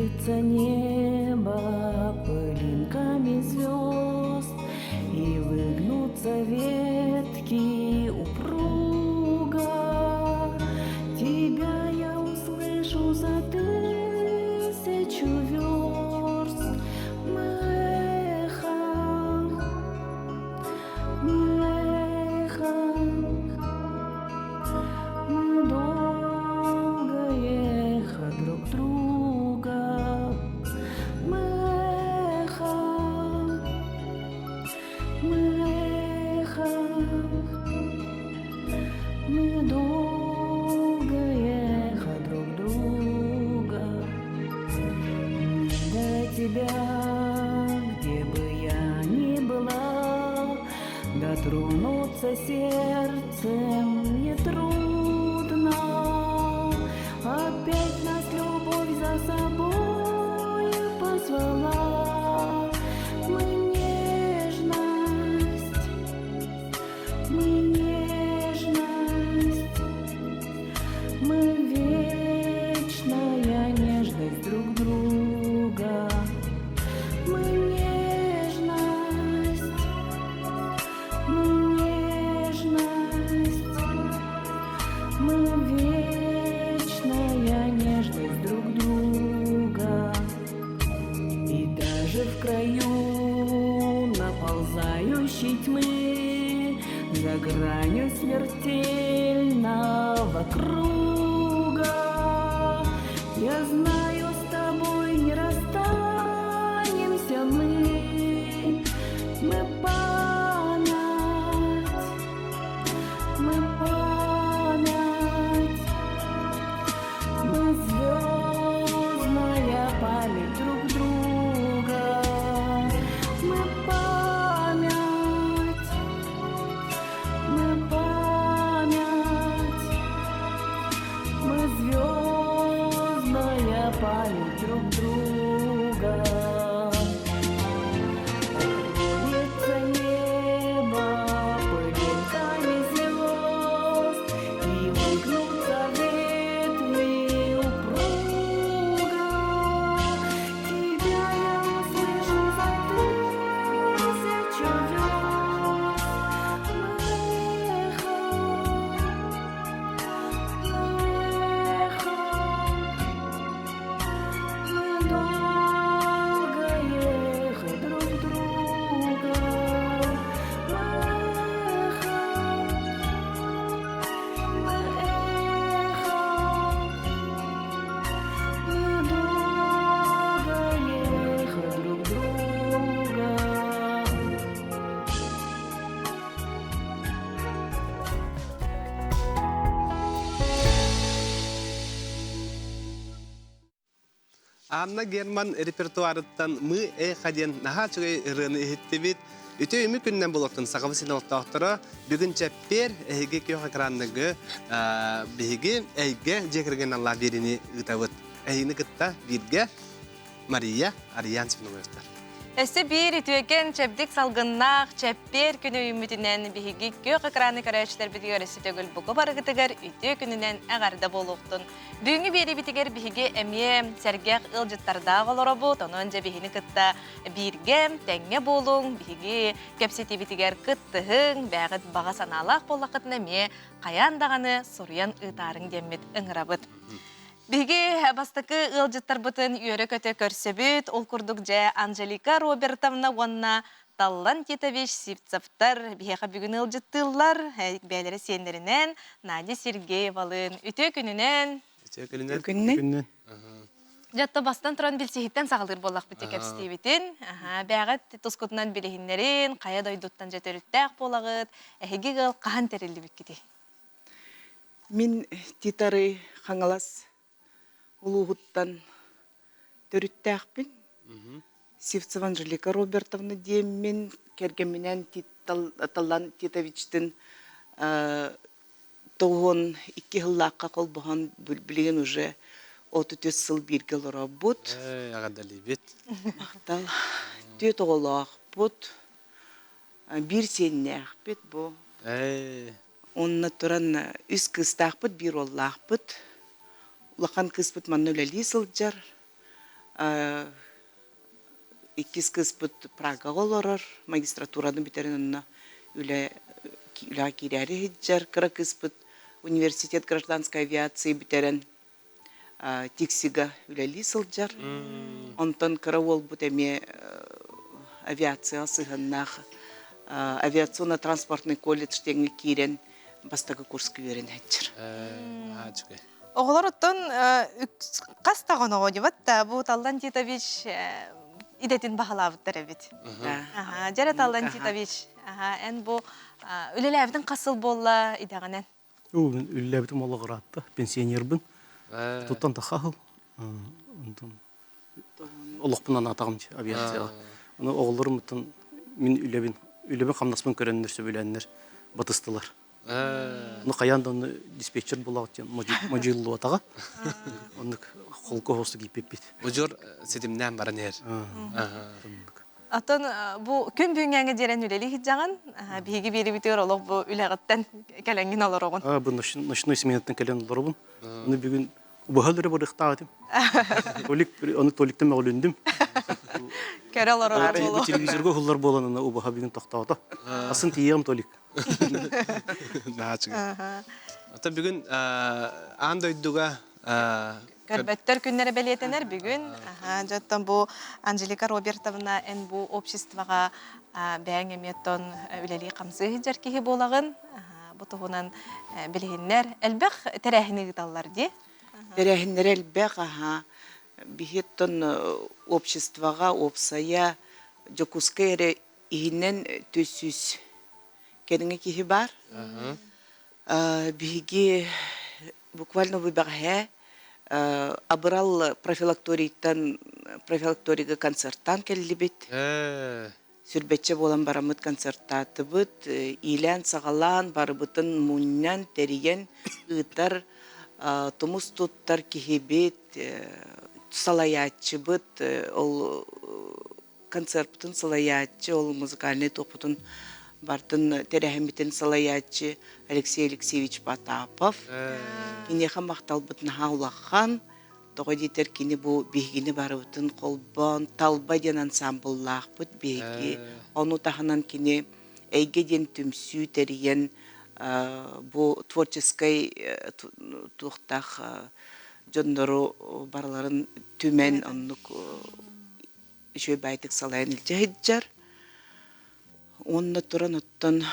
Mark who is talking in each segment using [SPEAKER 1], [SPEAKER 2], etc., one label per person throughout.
[SPEAKER 1] Покроется небо пылинками звезд, И выгнутся ветки упруго. Тебя я услышу за тысячу верст. Мы эхо, мы эхо, мы долгое эхо друг друга. Мы эхо, мы эхо, мы долгое эхо друг друга. Мне до тебя, где бы я ни была, дотронуться сердцем нетрудно. Опять нас любовь за собой позвала. Мы нежность, мы нежность, мы вечная нежность друг друга. Мы нежность, мы нежность, мы вечная нежность друг друга. И даже в краю наползающей тьмы, за гранью смертельного круга, я знаю, с тобой не расстанемся мы. Мы память, мы память, мы звездная память друг друга. Мы память, мы память, мы звездная память друг друга. Покроется небо пылинками звезд, И выгнутся ветви упруго. Тебя я услышу за тысячу верст. Мы эхо, мы эхо, мы долгое эхо друг друга. Мы эхо, мы эхо, мы долгое эхо друг друга.
[SPEAKER 2] Анна Герман репертуарыттан Мы эхо диэн наһаа үчүгэй ырыаны иһиттибит. Үтүө үмү күннэн булуохтун сахабы син олохтоохторо бүгүн чэппиэр эһиги күөх экранныгы биһиги эйгэ дьиэ кэргэн аллаа биэриини ыытабыт. Эһигини кытта бииргэ Мария Ариян Семеновтар.
[SPEAKER 3] Өссө биир үтүөкэн чэбдик салгыннаах чэппиэр күнү үүммүтүнэн биһиги күөх экраны көрөөччүлэрбитигэр өссө төгүл бука барыгытыгар үтүө күнүнэн эҕэрдэ буолуохтун. Бүгүҥҥү биэриибитигэр биһиги эмиэ сэргэх ыалдьыттардаах олоробут, онон дьэ биһини кытта бииргэ, тэҥҥэ буолуҥ, биһиги кэпсэтиибитигэр кыттыһыҥ, бэйэҕит баҕа санаалаах буоллаххытына эмиэ хайаан даҕаны суруйан ыытаарыҥ диэммит ыҥырабыт. Биһиги бастакы ыалдьыттарбытын үөрэ-көтө көрсөбүт. Ол курдук дьэ Анжелика Робертовна уонна Таллан Титович Сивцевтар биһиэхэ бүгүн ыалдьыттыыллар. Бэйэлэрэ сиэннэринэн Надя Сергеевалыын. Үтүө күнүнэн!
[SPEAKER 2] Үтүө күнүнэн!
[SPEAKER 4] Күнүнэн!
[SPEAKER 3] Дьэ, бастан туран билсиһиттэн саҕалыыр буоллахпыт дьэ кэпсэтиибитин. Бэйэҕит тускутунан билиһиннэрин, хайа дойдуттан дьэ төрүттээх буолаҕыт, эһиги ыал хаһан тэриллибиккитий?
[SPEAKER 4] Мин Титары Хаҥалас улууһуттан төрүттээхпин. Сивцева Анжелика Робертовна диэммин, кэргэмминэн Таллан Титовичтын 92 сыллаахха холбоһон билигин уже 33 сыл бииргэ олоробут.
[SPEAKER 2] Эҕэрдэлиибит.
[SPEAKER 4] Махтал. Түөрт оҕолоохпут. Биир сиэннээхпит бу. Онно туран үс кыыстаахпыт, биир уоллаахпыт. Улахан кыыспыт манна үлэлии сылдьар. Иккис кыыспыт Прагаҕа олорор, магистратураны бүтэрэн онно үлэ үлэҕэ киирээри сылдьар. Кыра кыыспыт университет гражданской авиации бүтэрэн Тиксига үлэлии сылдьар. Онтон кыра уолбут эмиэ авиацияҕа сыһыаннаах авиационно-транспортный колледж диэҥҥэ киирэн бастакы курска үөрэнэ сылдьар.
[SPEAKER 3] Оҕолор оттон хас даҕаны оҕо дьыбат да бу Таллан Титович идэтин баһылаабыттар эбит. Дьэрэ Таллан Титович, эн бу үлэлээбитин хас сыл буолла идэҕинэн?
[SPEAKER 5] Үлэлээбитим олох ыраатта, пенсионербын. Туттан тахаһыл. Онтон олохпун анаатаҕым авиацияҕа. Аны оҕолорум оттон мин үлэбин, үлэбин хамнаспын көрөннөр, сөбүлээннэр батыстылар. Ну хайаан да онно диспетчер буолаҕыт диэн модьуйуллубатаҕа. Оннук холку оһуостук ииппиппит.
[SPEAKER 2] Удьуор ситимнээн баран иһэр.
[SPEAKER 3] Оттон бу күн бүгүҥҥэ диэрэн үлэлии сылдьаҕын. Биһиги биэрибитигэр олох бу үлэҕиттэн кэлэҥҥин олороҕун.
[SPEAKER 5] Бу ночной сменаттан кэлэн олоробун. Аны бүгүн убаһа өлөрө барыахтаах этим. Толик, аны Толиктан мөҕүлүндүм.
[SPEAKER 3] Көрө олорор
[SPEAKER 5] буолуо. Телевизорга уһуллар буолан аны убаһа бүгүн тохтоото. Асын тиийиэм Толик.
[SPEAKER 2] Наачыга. Оттон бүгүн аан дойдуга
[SPEAKER 3] Көрбөттөр күннэрэ бэлиэтэнэр бүгүн. Дьоттон бу Анжелика Робертовна эн бу обществоҕа бэйэҥ эмиэ үлэлии-хамсыы сылдьар киһи буолаҕын. Бу туһунан билиһиннэр. Элбэх тэрээһини ыыталлар дии.
[SPEAKER 4] Тэрээһиннэрэ элбэх, аһа. Биһи оттон обществоҕа, уопсайа Дьокуускай эрэ иһинэн 400 кэриҥэ киһи баар. Биһиги буквально бу бэҕэһээ Абырал профилакторийтан профилакторийга концерттаан кэллибит. Сүрбэччэ буолан бараммыт концертаатыбыт. Иилээн-саҕалаан, барыбытын мунньан, тэрийэн ыытар тумус туттар киһибит, салайааччыбыт, ол концерпытын салайааччы, ол музыкальнай туохпутун бартын тэрээһиммитин салайааччы Алексей Алексеевич Потапов. Киниэхэ махталбыт наһаа улахан. Тоҕо диэтэр кини бу биһигини барыбытын холбоон Талба диэн ансамбллаахпыт биһиги. Ону таһынан кини Эйгэ диэн түмсүү тэрийэн бу творческай туохтаах дьоннору барыларын түмэн оннук үчүгэй баайдык салайан илдьэ сылдьар. Уонна туран оттон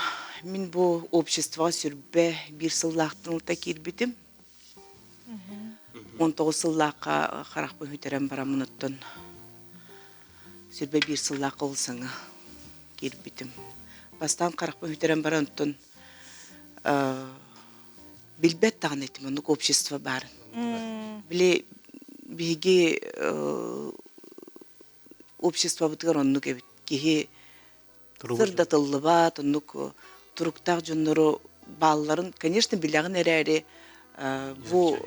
[SPEAKER 4] мин бу обществоҕа сүрбэ биир сыллаахтан ылта киирбитим. 19 сыллаахха харахпын сүтэрэн бараммын оттон сүрбэ биир сыллаахха ол саҥа киирбитим. Бастаан харахпын сүтэрэн баран оттон билбэт даҕаны этим оннук общество баарын. Били биһиги обществобытыгар оннук эбит. Киһи сырдатыллыбат, оннук туруктаах дьоннору баалларын, конечно, билэҕин эрээри бу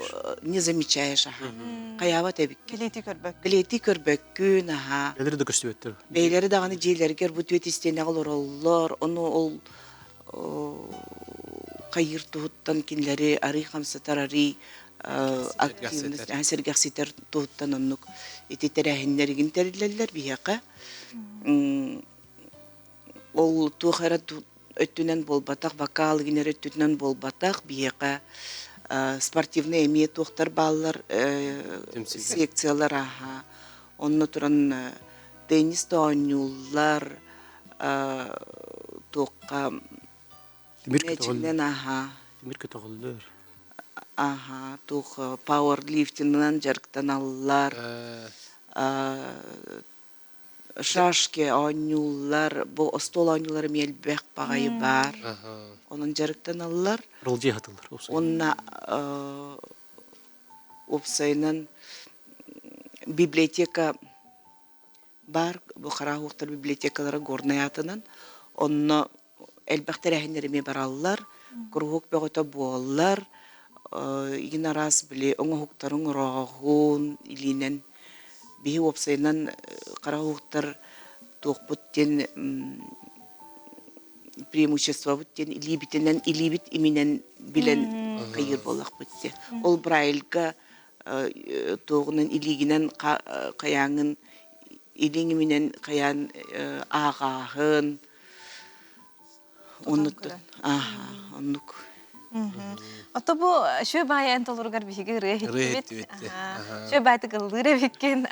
[SPEAKER 4] не замечаешь аха. Хайаабат эбиккин.
[SPEAKER 3] Билиити көрбөккүн.
[SPEAKER 4] Билиити көрбөккүн, аха.
[SPEAKER 5] Бэйэлэри да көстүбэттэр.
[SPEAKER 4] Бэйэлэри даҕаны дьиэлэригэр бу түөт истиэнэҕэ олороллор, ону ол хайыыр туһуттан кинилэри арый хамсатар, арый активность сэргэхситэр туһуттан оннук ити тэрээһиннэригин тэриллэллэр биһиэхэ. Ол туох эрэ өттүнэн буолбатах, вокал игин эрэ өттүнэн буолбатах, биһиэхэ спортивный эмиэ туохтар бааллар, секциялар аха. Онно туран теннис да оонньууллар, туохха
[SPEAKER 5] Тимир
[SPEAKER 4] мээчигинэн аха
[SPEAKER 5] Тимир көтөҕүллэр.
[SPEAKER 4] Аха, туох пауэрлифтинынан дьарыктаналлар, шашки оонньууллар, бу остуол оонньуулара эмиэ элбэх баҕайы баар. Онон дьарыктаналлар.
[SPEAKER 5] Ролдьи хатыллар.
[SPEAKER 4] Уонна уопсайынан библиотека баар бу Хараһуохтар библиотекалара Горнай аатынан. Онно элбэх тэрээһиннэр эмиэ бараллар, куруһуок бөҕөтө буоллар, игин араас били оҥоһуктарын оҥороһун илиинэн биһи уопсайынан Хараһуохтар туохпут диэн преимуществобут диэн илиибитинэн илиибит иминэн билэн кыйыр буоллахпыт диэн. Ол Брайльга. Туоҕунан илиигинэн хайааҥҥын илииҥ иминэн хайаан ааҕааһын оннуттан ааха оннук.
[SPEAKER 3] Ото бу шүө баай эн толоругар биһиги ырыа иһиттибит. Шүө баайтык ыллыыр эбиккин.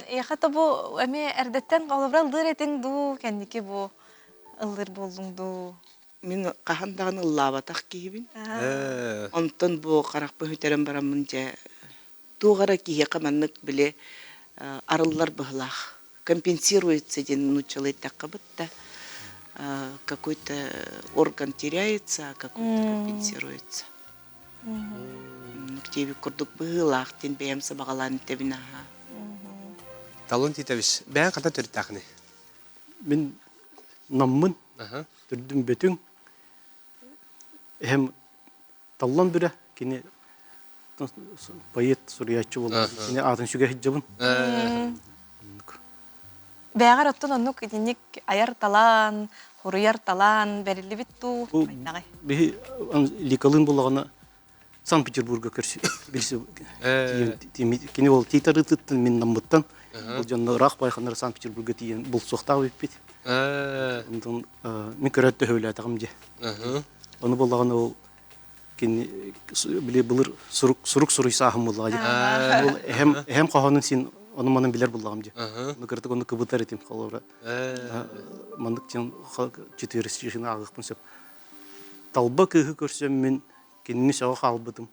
[SPEAKER 3] Эйиэхэ то бу эмиэ эрдэттэн холобура ыллыыр этиҥ дуу, кэнники бу ыллыыр буоллуҥ дуу?
[SPEAKER 4] Мин хаһан даҕаны ыллаабатах киһибин. Онтон бу харахпын сүтэрэн бараммын дьэ туох эрэ киһиэхэ маннык били арыллар быһылаах. Компенсируется диэн нууччалыы эттэххэ бытта какой-то орган теряется, а какой-то компенсируется. Диэбит курдук быһыылаах диэн бэйэм сабаҕалаан этэбин аһаа.
[SPEAKER 2] Талон Титович, бэйэҥ хата төрүттээххиний?
[SPEAKER 5] Мин Наммын, төрдүм Бөтүҥ, эһэм Таллан Бүрэ, кини поэт, суруйааччы буолла. Кини аатын сүгэ сылдьабын.
[SPEAKER 3] Бэҕэр оттон оннук итинник айар талаан, хуруйар талаан бэриллибит дуу? Хайдаҕый?
[SPEAKER 5] Биһи Ликалыын буллаҕына Санкт-Петербурга көрсү билси кини ол тиитарытыттан мин наммыттан ол дьонно ыраах байханнары Санкт-Петербурга тиийэн булсуохтаах эбиппит. Онтон мин көрөөт төһөлөөтөҕүм дьэ. Ону буллаҕына ол кини били былыр сурук сурук суруйсааһын буллаҕа дии. Ол эһэм эһэм хоһоонун син ону манан билэр буллаҕым дии. Ону кырдык ону кыбытар этим холобура. Маннык диэн четверостишины ааҕыахпын сөп. Талба кыыһы көрсөммүн кинини сөҕө хаалбытым,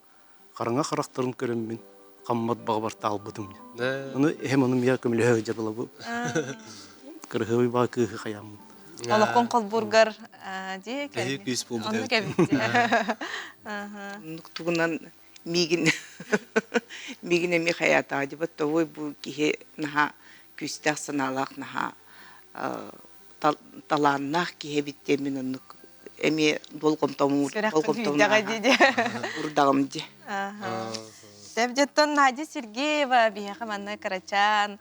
[SPEAKER 5] хараҥа харахтарын көрөммүн хаммат баҕабар таалбытым. Ону эһэм ону миэхэ көмөлөһө сылдьар була бу. Кырыһыабый баҕа кыыһы хайааммын.
[SPEAKER 3] Олоххун холбуургар дии
[SPEAKER 2] Кэһии күүс буолбут
[SPEAKER 3] Оннук
[SPEAKER 2] эбит.
[SPEAKER 3] эбит.
[SPEAKER 4] Оннук тугунан миигин миигин эмиэ хайаатаҕа дии тобой бу киһи наһаа күүстээх санаалаах наһаа талааннаах киһи эбит диэммин оннук эмиэ болҕомтом урдаҕым дии.
[SPEAKER 3] Сөп Надя Сергеева биһиэхэ манна кырачаан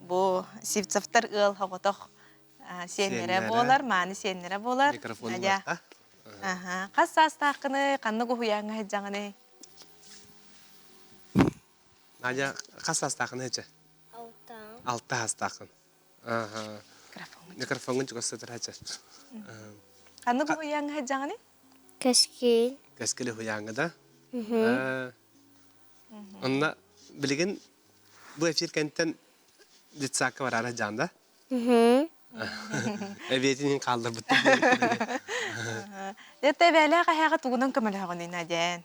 [SPEAKER 3] бу Сивцевтар ыал оҕотох сиэннэрэ буолар, мааны сиэннэрэ буолар. Надя. Хас саастааххыный, ханнык уһуйааҥҥа сылдьаҕыный?
[SPEAKER 2] Надя, хас саастааххыный эчэ?
[SPEAKER 6] Алта.
[SPEAKER 2] Алта саастааххын. Микрофоҥҥун чугас сытар
[SPEAKER 3] Ханнык уһуйааҥҥа сылдьаҕыный?
[SPEAKER 6] Кэскил.
[SPEAKER 2] Кэскил уһуйааҥҥа да? Онно билигин бу эфир кэнтэн детсадка бараары сылдьаҕын да? Эбиэтин иһин хаалларбыт.
[SPEAKER 3] Дьэ, эбээлээх эһээҕэ тугунан көмөлөһөҕүнүй, Надя?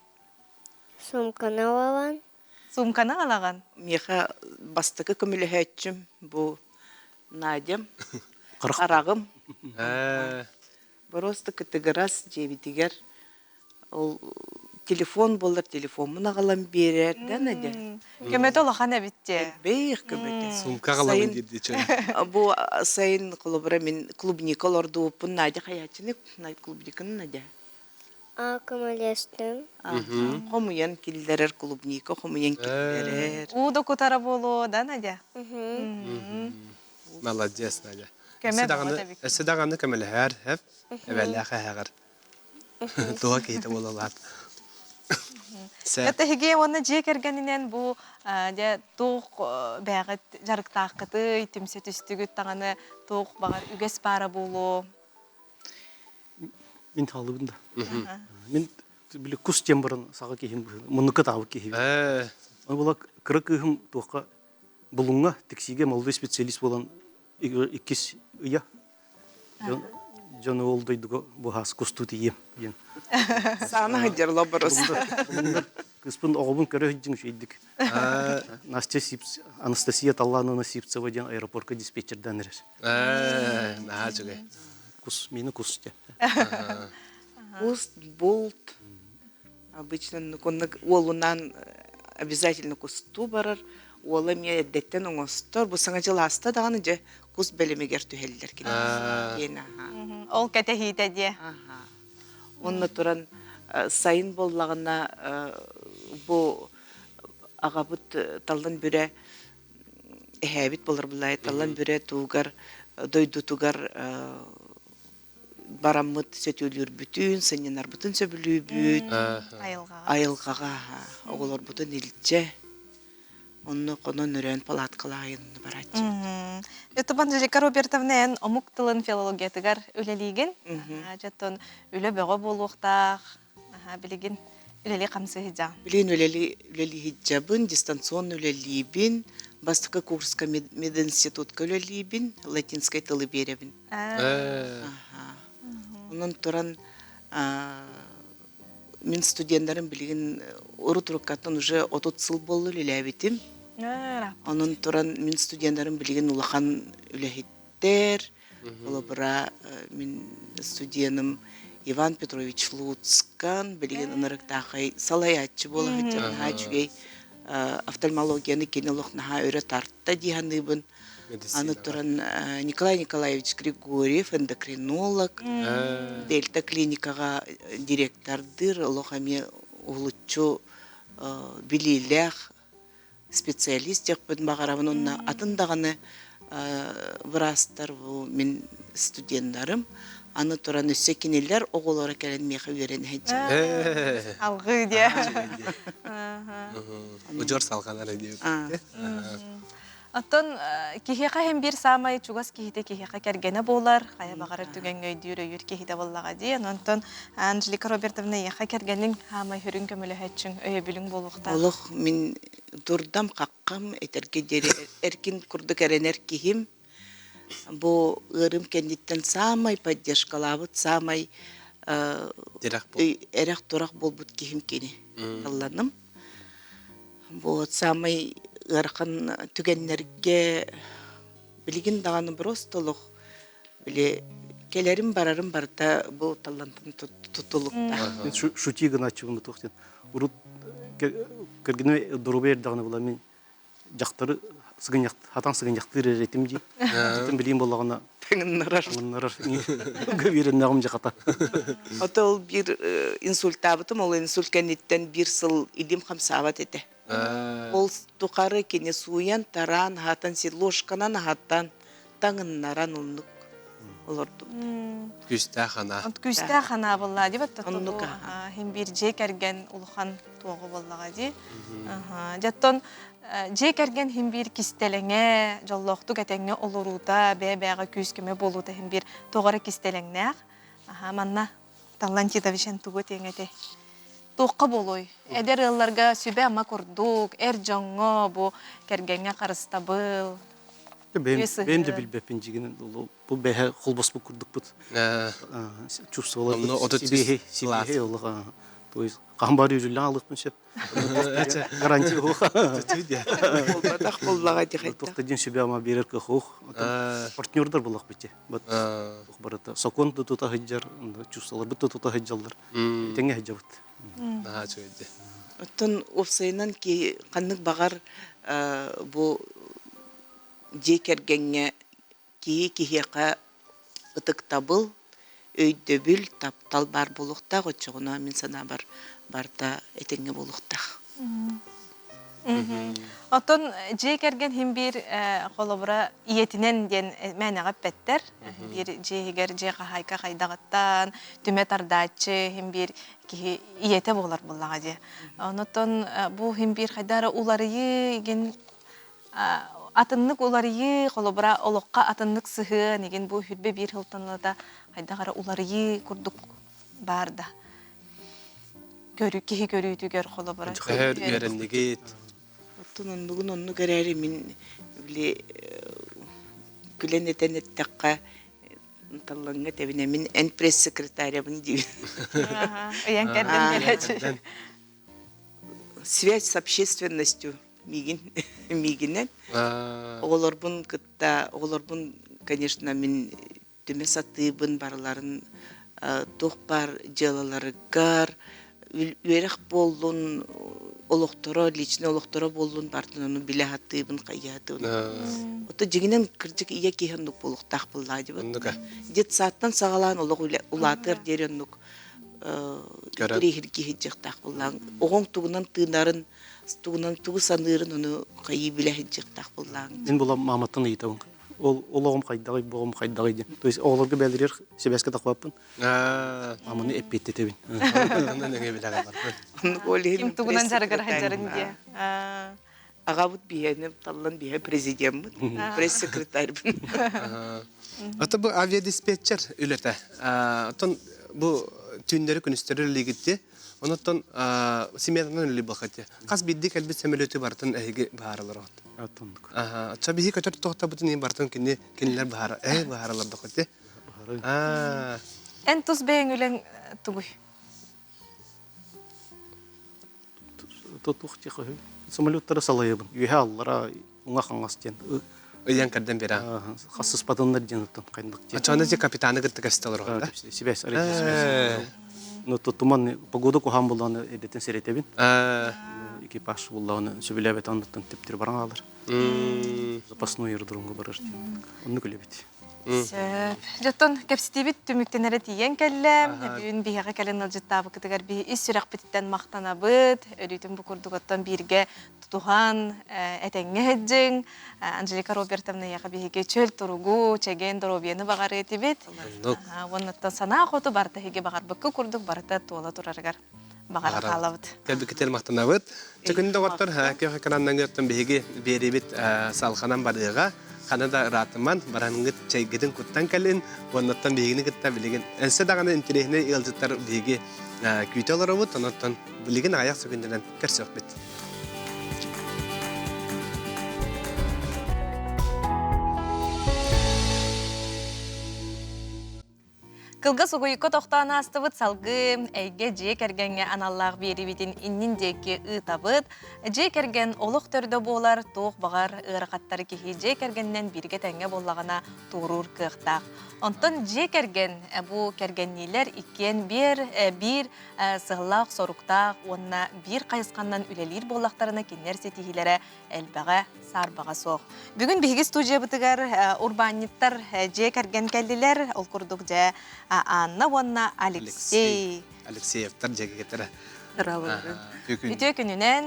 [SPEAKER 6] Сумканы аламан.
[SPEAKER 3] Суумканы аҕалаҕын?
[SPEAKER 4] Миэхэ бастакы көмөлөһөөччүм бу Надям, хараҕым. Боруоста кытыгырас дьиэбитигэр ол телефон буолар телефоммун аҕалан биэрэр да Надя.
[SPEAKER 3] Көмөтө улахан эбит дии.
[SPEAKER 4] Элбэх көмөтө.
[SPEAKER 2] Сумка аҕалабын диир дии
[SPEAKER 4] Бу сайын холобура мин клубника олордубуппун Надя хайааччыны клубниканы Надя
[SPEAKER 6] Көмөлөстүм.
[SPEAKER 4] Хомуйан киллэрэр, клубника хомуйан киллэрэр.
[SPEAKER 3] Уу да кутара буолуо, да, Надя?
[SPEAKER 2] Молодец, Надя.
[SPEAKER 3] Көмө бөҕө эбит.
[SPEAKER 2] Өссө даҕаны көмөлөһөр, эп, эбэлээх эһэҕэр. Туһа киһитэ буолалаат.
[SPEAKER 3] Это эһиги уонна дьиэ кэргэнинэн бу дьэ туох бэйэҕит дьарыктааххытый, түмсэ түстүгүт даҕаны туох баҕар үгэс баара буолуо?
[SPEAKER 5] Мин таалыбын да. Мин били кус диэн баран саҕа киһим муннукка таабыт киһи. Ол була кыра кыыһым туохха Булуҥҥа тиксиигэ молодой специалист буолан иккис ыйа дьон дьон ол дойдуга быһаас кустуу тиийиэм диэн.
[SPEAKER 4] Саана сылдьар лоборус.
[SPEAKER 5] Кыыспын оҕобун көрө сылдьыҥ үчүгэйдик. Настя Сипс Анастасия Таллановна Сивцева диэн аэропортка диспетчердаан эрэр.
[SPEAKER 2] Наһаа үчүгэй.
[SPEAKER 5] Кус, мини кус диэн.
[SPEAKER 4] Кус, булт. Обычно оннук уолунаан обязательно кустуу барар. Уола эмиэ эрдэттэн оҥостор. Бу саҥа дьыл ааста даҕаны дьэ кус бэлэмигэр түһэллэр кинилэр.
[SPEAKER 3] Ол кэтэһиитэ диэ.
[SPEAKER 4] Онно туран сайын буоллаҕына бу аҕабыт Таллан Бүрэ эһээбит буолар былай Таллан Бүрэ туугар дойдутугар бараммыт сөтүөлүүрбүтүн, сынньанарбытын сөбүлүүбүт.
[SPEAKER 3] Айылҕаҕа.
[SPEAKER 4] Айылҕаҕа. Оҕолорбутун илдьэ онно хонон өрөөн палаткалаайын барааччыбыт.
[SPEAKER 3] Ютуб Анжелика Робертовна эн омук тылын филологиятыгар үлэлиигин. Дьоттон үлэ бөҕө буолуохтаах. Билигин үлэлии хамсыы сылдьаҕын.
[SPEAKER 4] Билигин үлэлии сылдьабын, дистанционно үлэлиибин. Бастакы курска мединститутка үлэлиибин, латинскай тылы биэрэбин. Онон туран мин студеннарым билигин урут уруккаттан уже 30 сыл буолла үлэлээбитим. Онон туран мин студеннарым билигин улахан үлэһиттэр. Холобура, мин студеным Иван Петрович Луцкан билигин ынырыктаахай салайааччы буола сылдьар наһаа үчүгэй офтальмологияны кини олох наһаа өрө тарта дии саныыбын. Аны туран Николай Николаевич Григорьев, эндокринолог, Дельта клиникаҕа директордыыр, олох эмиэ уһулуччу билиилээх специалист диэхпин баҕарабын уонна атын даҕаны быраастар бу мин студеннарым аны туран өссө кинилэр оҕолоро кэлэн миэхэ үөрэнэ сылдьаллар.
[SPEAKER 3] Алгыы диэ.
[SPEAKER 2] Удьуор салҕанар диэбит.
[SPEAKER 3] Оттон киһиэхэ иһин биир саамай чугас киһитэ киһиэхэ кэргэнэ буолар, хайа баҕарар түгэҥҥэ өйдүүр өйүүр киһитэ буоллаҕа дии. Онтон Анжелика Робертовна эйиэхэ кэргэниҥ хаамай сүрүн көмөлөһөөччүҥ, өйөбүлүҥ буолуохтаах.
[SPEAKER 4] Олох мин дурдам хаххам этэргэ диэри эркин курдук эрэнэр киһим. Бу ыарыым кэнниттэн саамай поддержкалаабыт, саамай эрэх-турах буолбут киһим кини. Талланым. Вот самай ыарахан түгэннэргэ билигин даҕаны просто олох били кэлэрим барарым барыта бу таллантан тутулуктаах.
[SPEAKER 5] Мин шути гынааччыбын туох диэн урут кэргэним доруобай эрдэҕинэ була мин дьахтары сыгынньах хатан сыгынньахтыыр эрэ этим дии. Итин билиим буоллаҕына
[SPEAKER 4] Таҥыннарар.
[SPEAKER 5] таҥыннарар үөрэннэҕим дьэ хата.
[SPEAKER 4] Ото ол биир инсультаабытым, ол инсульт кэнниттэн биир сыл илиим хамсаабат этэ. Ол тухары кини сууйан, тараан, аһатан, ложканан аһатан, таҥыннаран оннук олордубут.
[SPEAKER 2] Күүстээх анаа.
[SPEAKER 3] Күүстээх анаа буолла дии баттат
[SPEAKER 4] Оннук
[SPEAKER 3] хин биир дьиэ кэргэн улахан туоҕу буоллаҕа дии. Дьэттон дьиэ кэргэн хин биир кистэлэҥэ, дьоллоохтук этэҥҥэ олоруута, бэйэ-бэйэҕэ күүс-көмө буолуута хин биир тоҕо эрэ кистэлэҥнээх. Аха, манна Таллан Титович эн тугу этиэҥ этэй? Туохха буолуой? Эдэр ыалларга сүбэ-ама курдук, эр дьоҥҥо бу кэргэҥҥэ харыстабыл,
[SPEAKER 5] Бэйэм
[SPEAKER 3] үс
[SPEAKER 5] бэйэм да
[SPEAKER 3] ыһыы.
[SPEAKER 5] билбэппин дьигинэн бу бэһэ холбоспут курдукпут. Чувствовала
[SPEAKER 2] Онно 33
[SPEAKER 5] сибиэһэй
[SPEAKER 2] сылаас.
[SPEAKER 5] сибиэһэй олох то есть хаһан баар үүрүллэн алыахпын сөп. Гарантия суох.
[SPEAKER 4] Буолбатах буоллаҕа дии хайдах.
[SPEAKER 5] Туох да диэн сүбэ-ама биэрэр кыах суох. Партнердар буоллахпыт дии. Вот барыта сокуон да тута сылдьар, чувстволарбыт да тута сылдьаллар. Тэҥҥэ сылдьабыт.
[SPEAKER 2] Наһаа үчүгэй дии.
[SPEAKER 4] Оттон уопсайынан киһи ханнык баҕар бу дьиэ кэргэҥҥэ киһи киһиэхэ ытыктабыл, өйдөбүл, таптал баар буолуохтаах, оччоҕуна мин санаабар барыта этэҥҥэ буолуохтаах.
[SPEAKER 3] Оттон дьиэ кэргэн иһин биир холобура ийэтинэн диэн мээнэҕэ эппэттэр. Биир дьиэ иһигэр дьиэ хаһаайка хайдаҕыттан түмэ тардааччы иһин биир киһи ийэтэ буолар буоллаҕа дии. Онотон бу иһин биир хайдах эрэ уларыйыы игин атыннык уларыйыы, холобура, олоххо атыннык сыһыан игин бу хүрбэ биир сылтан хайдах эрэ уларыйыы курдук баар да. Көрүү киһи көрүүтүгэр холобура.
[SPEAKER 2] Төһөр үөрэннигит.
[SPEAKER 4] Оттон оннугун оннук эрээри мин били күлэн этэн эттэххэ таллаҥҥа этэбин мин эн пресс-секретарябын диибин.
[SPEAKER 3] Ыйан кэрдэн биэрээччи.
[SPEAKER 4] Связь с общественностью миигин миигинэн оҕолорбун кытта оҕолорбун конечно мин түмэ сатыыбын барыларын туох баар дьыалаларыгар үөрэх буоллун олохторо личный олохторо буоллун барытын ону билэ сатыыбын хайыы сатыыбын ото дьиҥинэн кырдьык ийэ киһи оннук буолуохтаах буоллаҕа дии детсадтан саҕалаан олох улаатыар диэри оннук интэриэһиргии сылдьыахтаах буоллаҕыҥ оҕоҥ тугунан тыынарын тугунан тугу саныырын ону хайыы билэ сылдьыахтаах буоллаҕыҥ
[SPEAKER 5] Мин була мааматтан ыйытабын. Ол олоҕум хайдаҕый, бу оҕом хайдаҕый диэн. То есть оҕолорго бэлэрир сибээскэ тахпаппын. Аманы эппиэттэтэбин.
[SPEAKER 3] Ким тугунан дьарыгар сылдьарын диэ.
[SPEAKER 4] Аҕабыт биһиэни таллан биһэ президеммит, пресс-секретарьбын.
[SPEAKER 2] Ата бу авиадиспетчер үлэтэ. Оттон бу түүннэри күнүстэри үлэлиигитти. Онуттан сменанан үлэлии бахати. Хас биирдии кэлбит самолеты барытын эһиги баһааралар оҕот.
[SPEAKER 5] Аттындык.
[SPEAKER 2] Ача биһи көтөр тохтабытын и барытын кини кинилэр баһара э баһаралар дохоти.
[SPEAKER 3] Эн тус бэйэҥ үлэҥ тугуй?
[SPEAKER 5] Туох диэхэ самолеттары салайабын. Үөһэ аллара уҥа-хаҥас диэн.
[SPEAKER 2] Ыйан кэрдэн бере.
[SPEAKER 5] Хассыспатыннар диэн оттон хайдах диэн.
[SPEAKER 2] Ачана же капитаны кытта кэстэ олорор да?
[SPEAKER 5] Сибээс, сибээс. Ну, туман погода куһаан буллаҕына эрдэтин сэрэтэбин. Экипаж буллаҕына сөбүлээбэт оннуттан түптүр баран хаалар. Запасной аэродромга барар диэн. Оннук үлэбит.
[SPEAKER 3] Сөп. Дьоттон кэпсэтиибит түмүктэнэрэ тиийэн кэллэ. Бүгүн биһиэхэ кэлэн ыалдьыттаабыкытыгар биһи ис сүрэхпититтэн махтанабыт. Өрүүтүн бу курдук оттон бииргэ тутуһан, этэҥҥэ сылдьыҥ. Анжелика Робертовна эйиэхэ биһиги чөл туругу, чэгиэн доруобуйаны баҕарыа этибит. Уоннаттан санаа хоту барыта эһиги баҕарбыкка курдук барыта туола турарыгар баҕара хаалабыт.
[SPEAKER 2] Кэлбиккитигэр махтанабыт. Чөкүн доҕоттор, күөх экраннан оттон биһиги биэрибит салҕанан барыаҕа. Хана да ыраатыман, бараҥҥыт чэйгитин куттан кэлин, уоннаттан биһигини кытта билигин өссө даҕаны интэриэһинэй ыалдьыттар биһиги күүтэ олоробут, онон билигин аҕыйах сөкүндэнэн көрсүөхпүт.
[SPEAKER 3] Кылгас угуйукка тохтоон аастыбыт салгыы эйгэ дьиэ кэргэҥҥэ аналлаах биэриибитин иннин диэки ыытабыт. Дьиэ кэргэн олох төрдө буолар, туох баҕар ыарахаттары киһи дьиэ кэргэнинэн бииргэ тэҥҥэ буоллаҕына туоруур кыахтаах. Онтон дьиэ кэргэн бу кэргэнниилэр иккиэн биэр биир сыаллаах-соруктаах уонна биир хайысханнан үлэлиир буоллахтарына кинилэр ситиһиилэрэ элбэҕэ саарбаҕа суох. Бүгүн биһиги студиябытыгар урбаанньыттар дьиэ кэргэн кэллилэр. Ол курдук дьэ Анна уонна Алексей.
[SPEAKER 2] Алексеевтар дьиэ кэргэттэрэ.
[SPEAKER 3] Үтүө күнүнэн.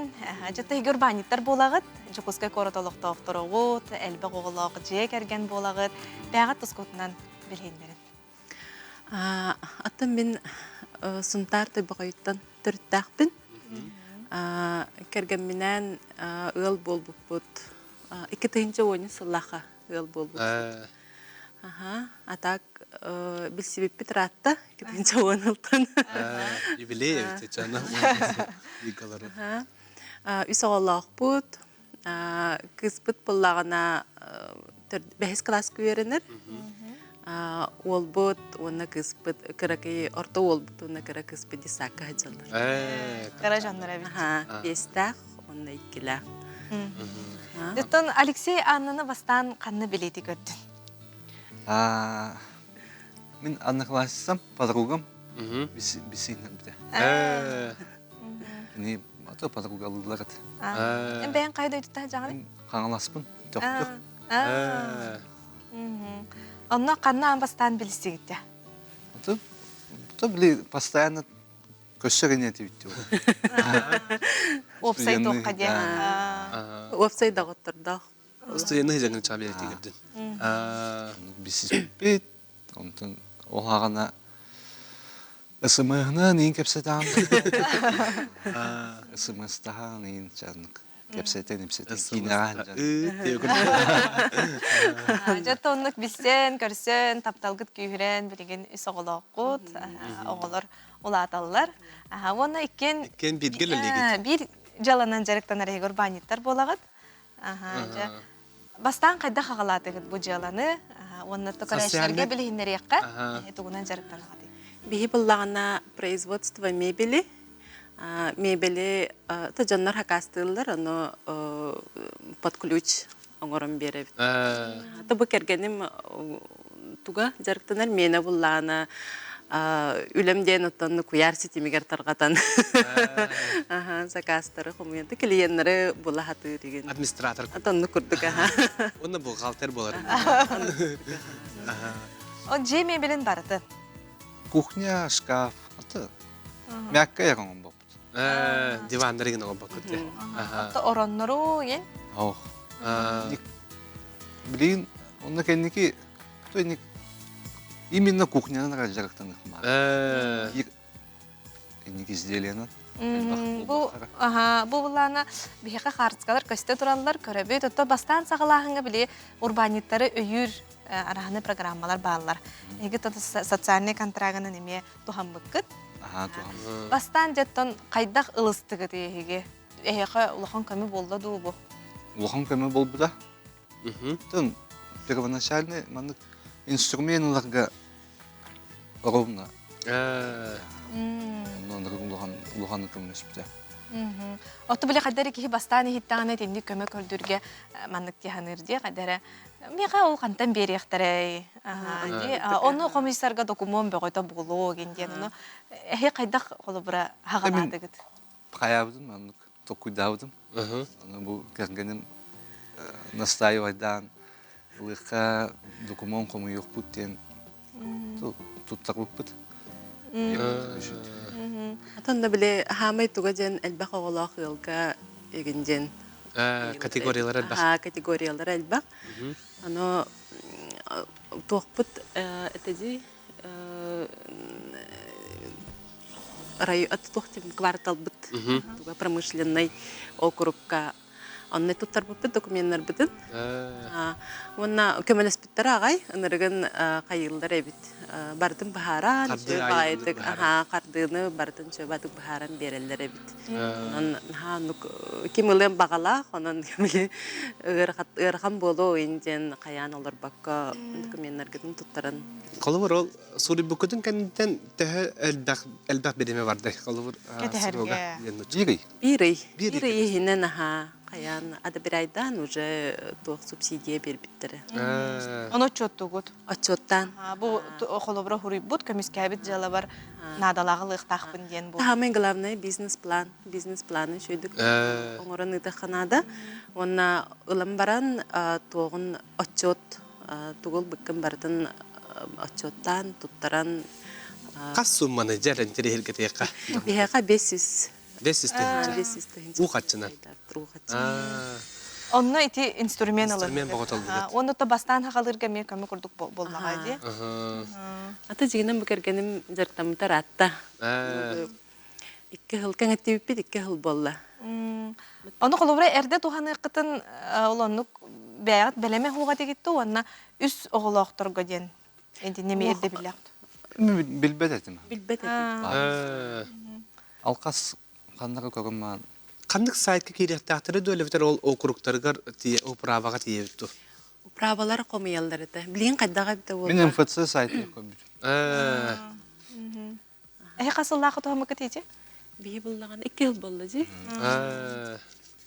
[SPEAKER 3] Дьэ эһиги урбаанньыттар буолаҕыт. Дьокуускай куорат олохтоохтороҕут, элбэх оҕолоох дьиэ кэргэн буолаҕыт. Бэйэҕит тускутунан билиһиннэрин.
[SPEAKER 7] Аттан мин Сунтаар Тойбохойуттан төрүттээхпин. Кэргэмминээн ыал буолбуппут. 2010 сыллаахха ыал буолбуппут. Аха, а так билсибиппит ыраатта 2010 ылтан.
[SPEAKER 2] Юбилей эбит чана.
[SPEAKER 7] Үс оҕолоохпут. Кыыспыт буоллаҕына бэһис кылааска үөрэнэр. Уолбут уонна кыыспыт кыракый орто уолбут уонна кыра кыыспыт детсадка сылдьаллар.
[SPEAKER 3] Кыра дьоннор эбит.
[SPEAKER 7] Биэстээх уонна иккилээх.
[SPEAKER 3] Оттон Алексей Аннаны бастаан ханна билиити көрдүн?
[SPEAKER 8] Мин одноклассницам, подругам бисииннэрбитэ. Кини аты подругалыылар этэ.
[SPEAKER 3] Эн бэйэҥ хайа дойдута сылдьаҕыный?
[SPEAKER 8] Хаҥаласпын, Төхтүр.
[SPEAKER 3] Онно ханна аан бастаан билсигиттэ?
[SPEAKER 8] Аты, били постоянно көссөр ини этибит дии.
[SPEAKER 3] Уопсай туохха диэн.
[SPEAKER 7] Уопсай доҕоттордоох.
[SPEAKER 2] Студенты дьаҥын чаа биэртигирдин.
[SPEAKER 8] Билсиспит, онтон ол аҕана СМС-нан иин кэпсэтэҕин СМС-таһаан иин чаннык кэпсэтэн ипсэтэн киинэҕэ сылдьан.
[SPEAKER 3] Дьэ оннук билсэн, көрсөн, тапталгыт күүһүрэн билигин үс оҕолооххут, оҕолор улааталлар. Уонна иккиэн
[SPEAKER 2] Иккиэн бииргэ үлэлиигит.
[SPEAKER 3] Биир дьыаланан дьарыктанар эһиги урбаанньыттар буолаҕыт. Дьэ Бастаан хайдах аҕалаатыгыт бу дьыаланы уонна көрөөччүлэргэ билиһиннэриэххэ тугунан дьарыктанаҕытый?
[SPEAKER 7] Биһи буллаҕына производство мебели мебели то дьоннор хакаастыыллар, ону под ключ оҥорон биэрэбит. То бу кэргэним туга дьарыктанар миэнэ буллаҕына үлэм диэн оттон куйаар ситимигэр тарҕатан заказтары хомуйан клиеннары була сатыыр игин
[SPEAKER 2] администратор
[SPEAKER 7] оннук курдук аха
[SPEAKER 2] уонна бухгалтер буолар
[SPEAKER 3] О дьиэ мебелин барытын
[SPEAKER 8] кухня шкаф аты мягкая оҥорбоппут
[SPEAKER 2] диваннары гына оҥорбоккут
[SPEAKER 3] Ото ороннору ен
[SPEAKER 8] ох билигин. Онно кэнники именно кухнянан эрэ дьарыктаныахмаах. Биир инник изделиенан
[SPEAKER 3] Бу аха бу былаана биһиэхэ хаартыскалар көстө тураллар көрөбүт. Отто бастаан саҕалааһыҥҥа били урбаанньыттары өйүүр араһаны программалар бааллар. Эһиги социальный контрагынан эмиэ туһаммыккыт.
[SPEAKER 8] Аха туһаммыт.
[SPEAKER 3] Бастаан дьэттон хайдах ылыстыгыт эһиги? Эһиэхэ улахан көмө буолла дуу бу?
[SPEAKER 8] Улахан көмө буолбута. Тын первоначальный маннык инструмент ыларга ровно. Онно улахан улахан көмөлөспүтэ.
[SPEAKER 3] Оту били хайдары киһи бастаан иһиттэҕинэ итинник көмө көрдүргэ маннык тиһаныыр дии хайдары миэхэ ол хантан биэриэхтэрэй ону хомуйсарга докумуон бөҕөтө буолуо гин диэн ону эһи хайдах холобура хаҕалаатыгыт
[SPEAKER 8] Хайаабытым маннык толкуйдаабытым. Аны бу кэргэним настаивайдаан ылыахха докумуон хомуйуохпут диэн туттарбыппыт.
[SPEAKER 7] Отон да били хаамай туга диэн элбэх оҕолоох ыалга игин диэн
[SPEAKER 2] категориялар элбэх.
[SPEAKER 7] Категориялар элбэх. Аны туохпут это дии туох кварталбыт промышленнай округка онно туттарбыппыт докуменнарбытын уонна көмөлөспүттэр аҕай ынырыгын хайыыллар эбит барытын быһааран баайытык хардыыны барытын сөбатык быһааран биэрэллэр эбит онон наһаа оннук ким ылыан баҕалаах онон ыарахан буолуо иин диэн хайаан олорбокко докуменнаргытын туттаран
[SPEAKER 2] Холобур, ол суруйбуккутун кэнниттэн төһө элбэх элбэх бириэмэ бардай? Холобур,
[SPEAKER 3] Кэтэһэргэ.
[SPEAKER 8] Биир ый.
[SPEAKER 7] Биир ый. Биир ый иһинэн аһаа хайаан одобряйдаан уже туох субсидия биэрбиттэрэ.
[SPEAKER 3] Ону отчуоттугут?
[SPEAKER 7] Отчуоттаан.
[SPEAKER 3] Бу холобура хуруйбут, көмүскээбит дьыалабар наадалааҕы ылыахтаахпын диэн бу.
[SPEAKER 7] Самый главное бизнес-план. Бизнес-планы үчүгүйдүк оҥорон ыытыахха наада. Уонна ылан баран туоҕун отчуот тугул быккын барытын отчуоттаан, туттаран
[SPEAKER 2] Хас сумманы дьэр интэриэһиргэтиэххэ?
[SPEAKER 7] Биһиэхэ 500.
[SPEAKER 2] 500 тыһыынча.
[SPEAKER 7] 500 тыһыынча.
[SPEAKER 2] Уу хаччынан.
[SPEAKER 7] Уу хаччынан.
[SPEAKER 3] Онно ити инструмент ылын.
[SPEAKER 2] Инструмент боҕотоллубут.
[SPEAKER 3] Уонна то бастаан хагалыырга эмиэ көмө курдук буоллаҕа дии.
[SPEAKER 7] Ата дьигинэн бу кэргэним дьарыктаммыта ыраатта. Икки сыл кэҥэттибиппит икки сыл буолла.
[SPEAKER 3] Ону холобура эрдэ туһаныаххытын ол оннук бэйэҕит бэлэмэ хуоҕа дигитту уонна үс оҕолоохторго диэн интинне эми эрдэ биллэхт.
[SPEAKER 8] Билбэт этим.
[SPEAKER 7] Билбэт этим.
[SPEAKER 8] Алкас ханнага көрүм
[SPEAKER 2] Ханнык сайтка киириэхтээхтэри дуо эбэтэр ол округтарыгар управаҕа тиийэбит дуо?
[SPEAKER 7] Управалар хомуйаллар этэ. Билигин хайдаҕа эбитэ буолла.
[SPEAKER 8] Мин МФЦ сайтын көрбүтүм.
[SPEAKER 3] Эһи хас сыллаахы туһаммыккыт ити?
[SPEAKER 7] Биһи буллаҕына икки сыл буолла дии.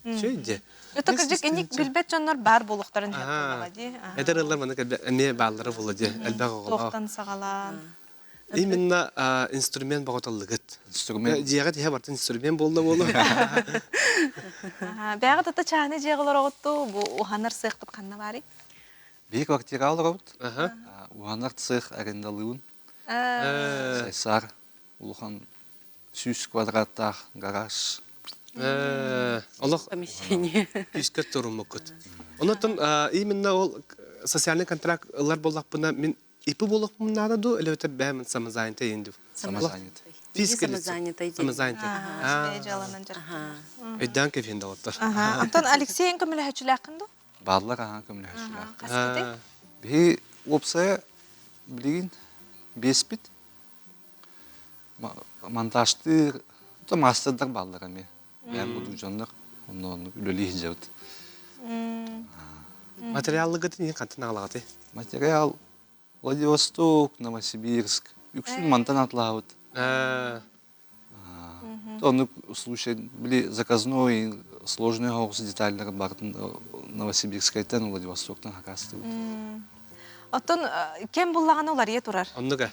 [SPEAKER 2] Үчүгэй дии.
[SPEAKER 3] Это кырдьык инник билбэт дьоннор баар буолуохтарын сөп буоллаҕа дии.
[SPEAKER 2] Эдэр ыаллар маннык эмиэ бааллара буолла дии. Элбэх оҕолоох.
[SPEAKER 3] Туохтан саҕалаан.
[SPEAKER 2] Именно инструмент боҕотоллугут.
[SPEAKER 8] Инструмент.
[SPEAKER 2] Дьиэҕэ тиһэ бартын инструмент буолла буолу.
[SPEAKER 3] Бэҕэ тата чааны дьиэҕэ олороҕутту бу уһанар сыахпыт ханна баарый?
[SPEAKER 8] Биһи квартираҕа олоробут. Уһанар цех арендалыыбын. Сайсаар улахан 100 квадраттаах гараж.
[SPEAKER 2] Олох
[SPEAKER 7] помещение.
[SPEAKER 2] Күүскэ туруммуккут. Онотон именно ол социальный контракт ылар буоллахпына мин ИП буолуохпун наада дуу или это бэм самозанятый индив?
[SPEAKER 8] Самозанятый.
[SPEAKER 2] Физическое
[SPEAKER 7] Самозанятый.
[SPEAKER 2] Самозанятый.
[SPEAKER 3] Дьыаланан дьарыктанар.
[SPEAKER 2] Өйдөөн кэфиэн долоттор.
[SPEAKER 3] Антон Алексейын көмөлөһөчүлээххин дуу?
[SPEAKER 8] Бааллар аһаа көмөлөһөчүлээх.
[SPEAKER 3] Хаскыты?
[SPEAKER 8] Биһи уопсайа билигин биэспит монтажтыыр то маастардар бааллар эмиэ. Бэйэм курдук дьоннор онно оннук үлэлии сылдьабыт.
[SPEAKER 2] Материаллыгытын иһин хантан аҕалаҕытый?
[SPEAKER 8] Материал Владивосток, Новосибирск. Үксүн мантан атлаабыт. Оннук случай били заказной сложный соҕус детальлары барытын Новосибирскайтан Владивостоктан хакастыбыт.
[SPEAKER 3] Оттон кем буллаҕына уларыйа турар.
[SPEAKER 2] Оннуга.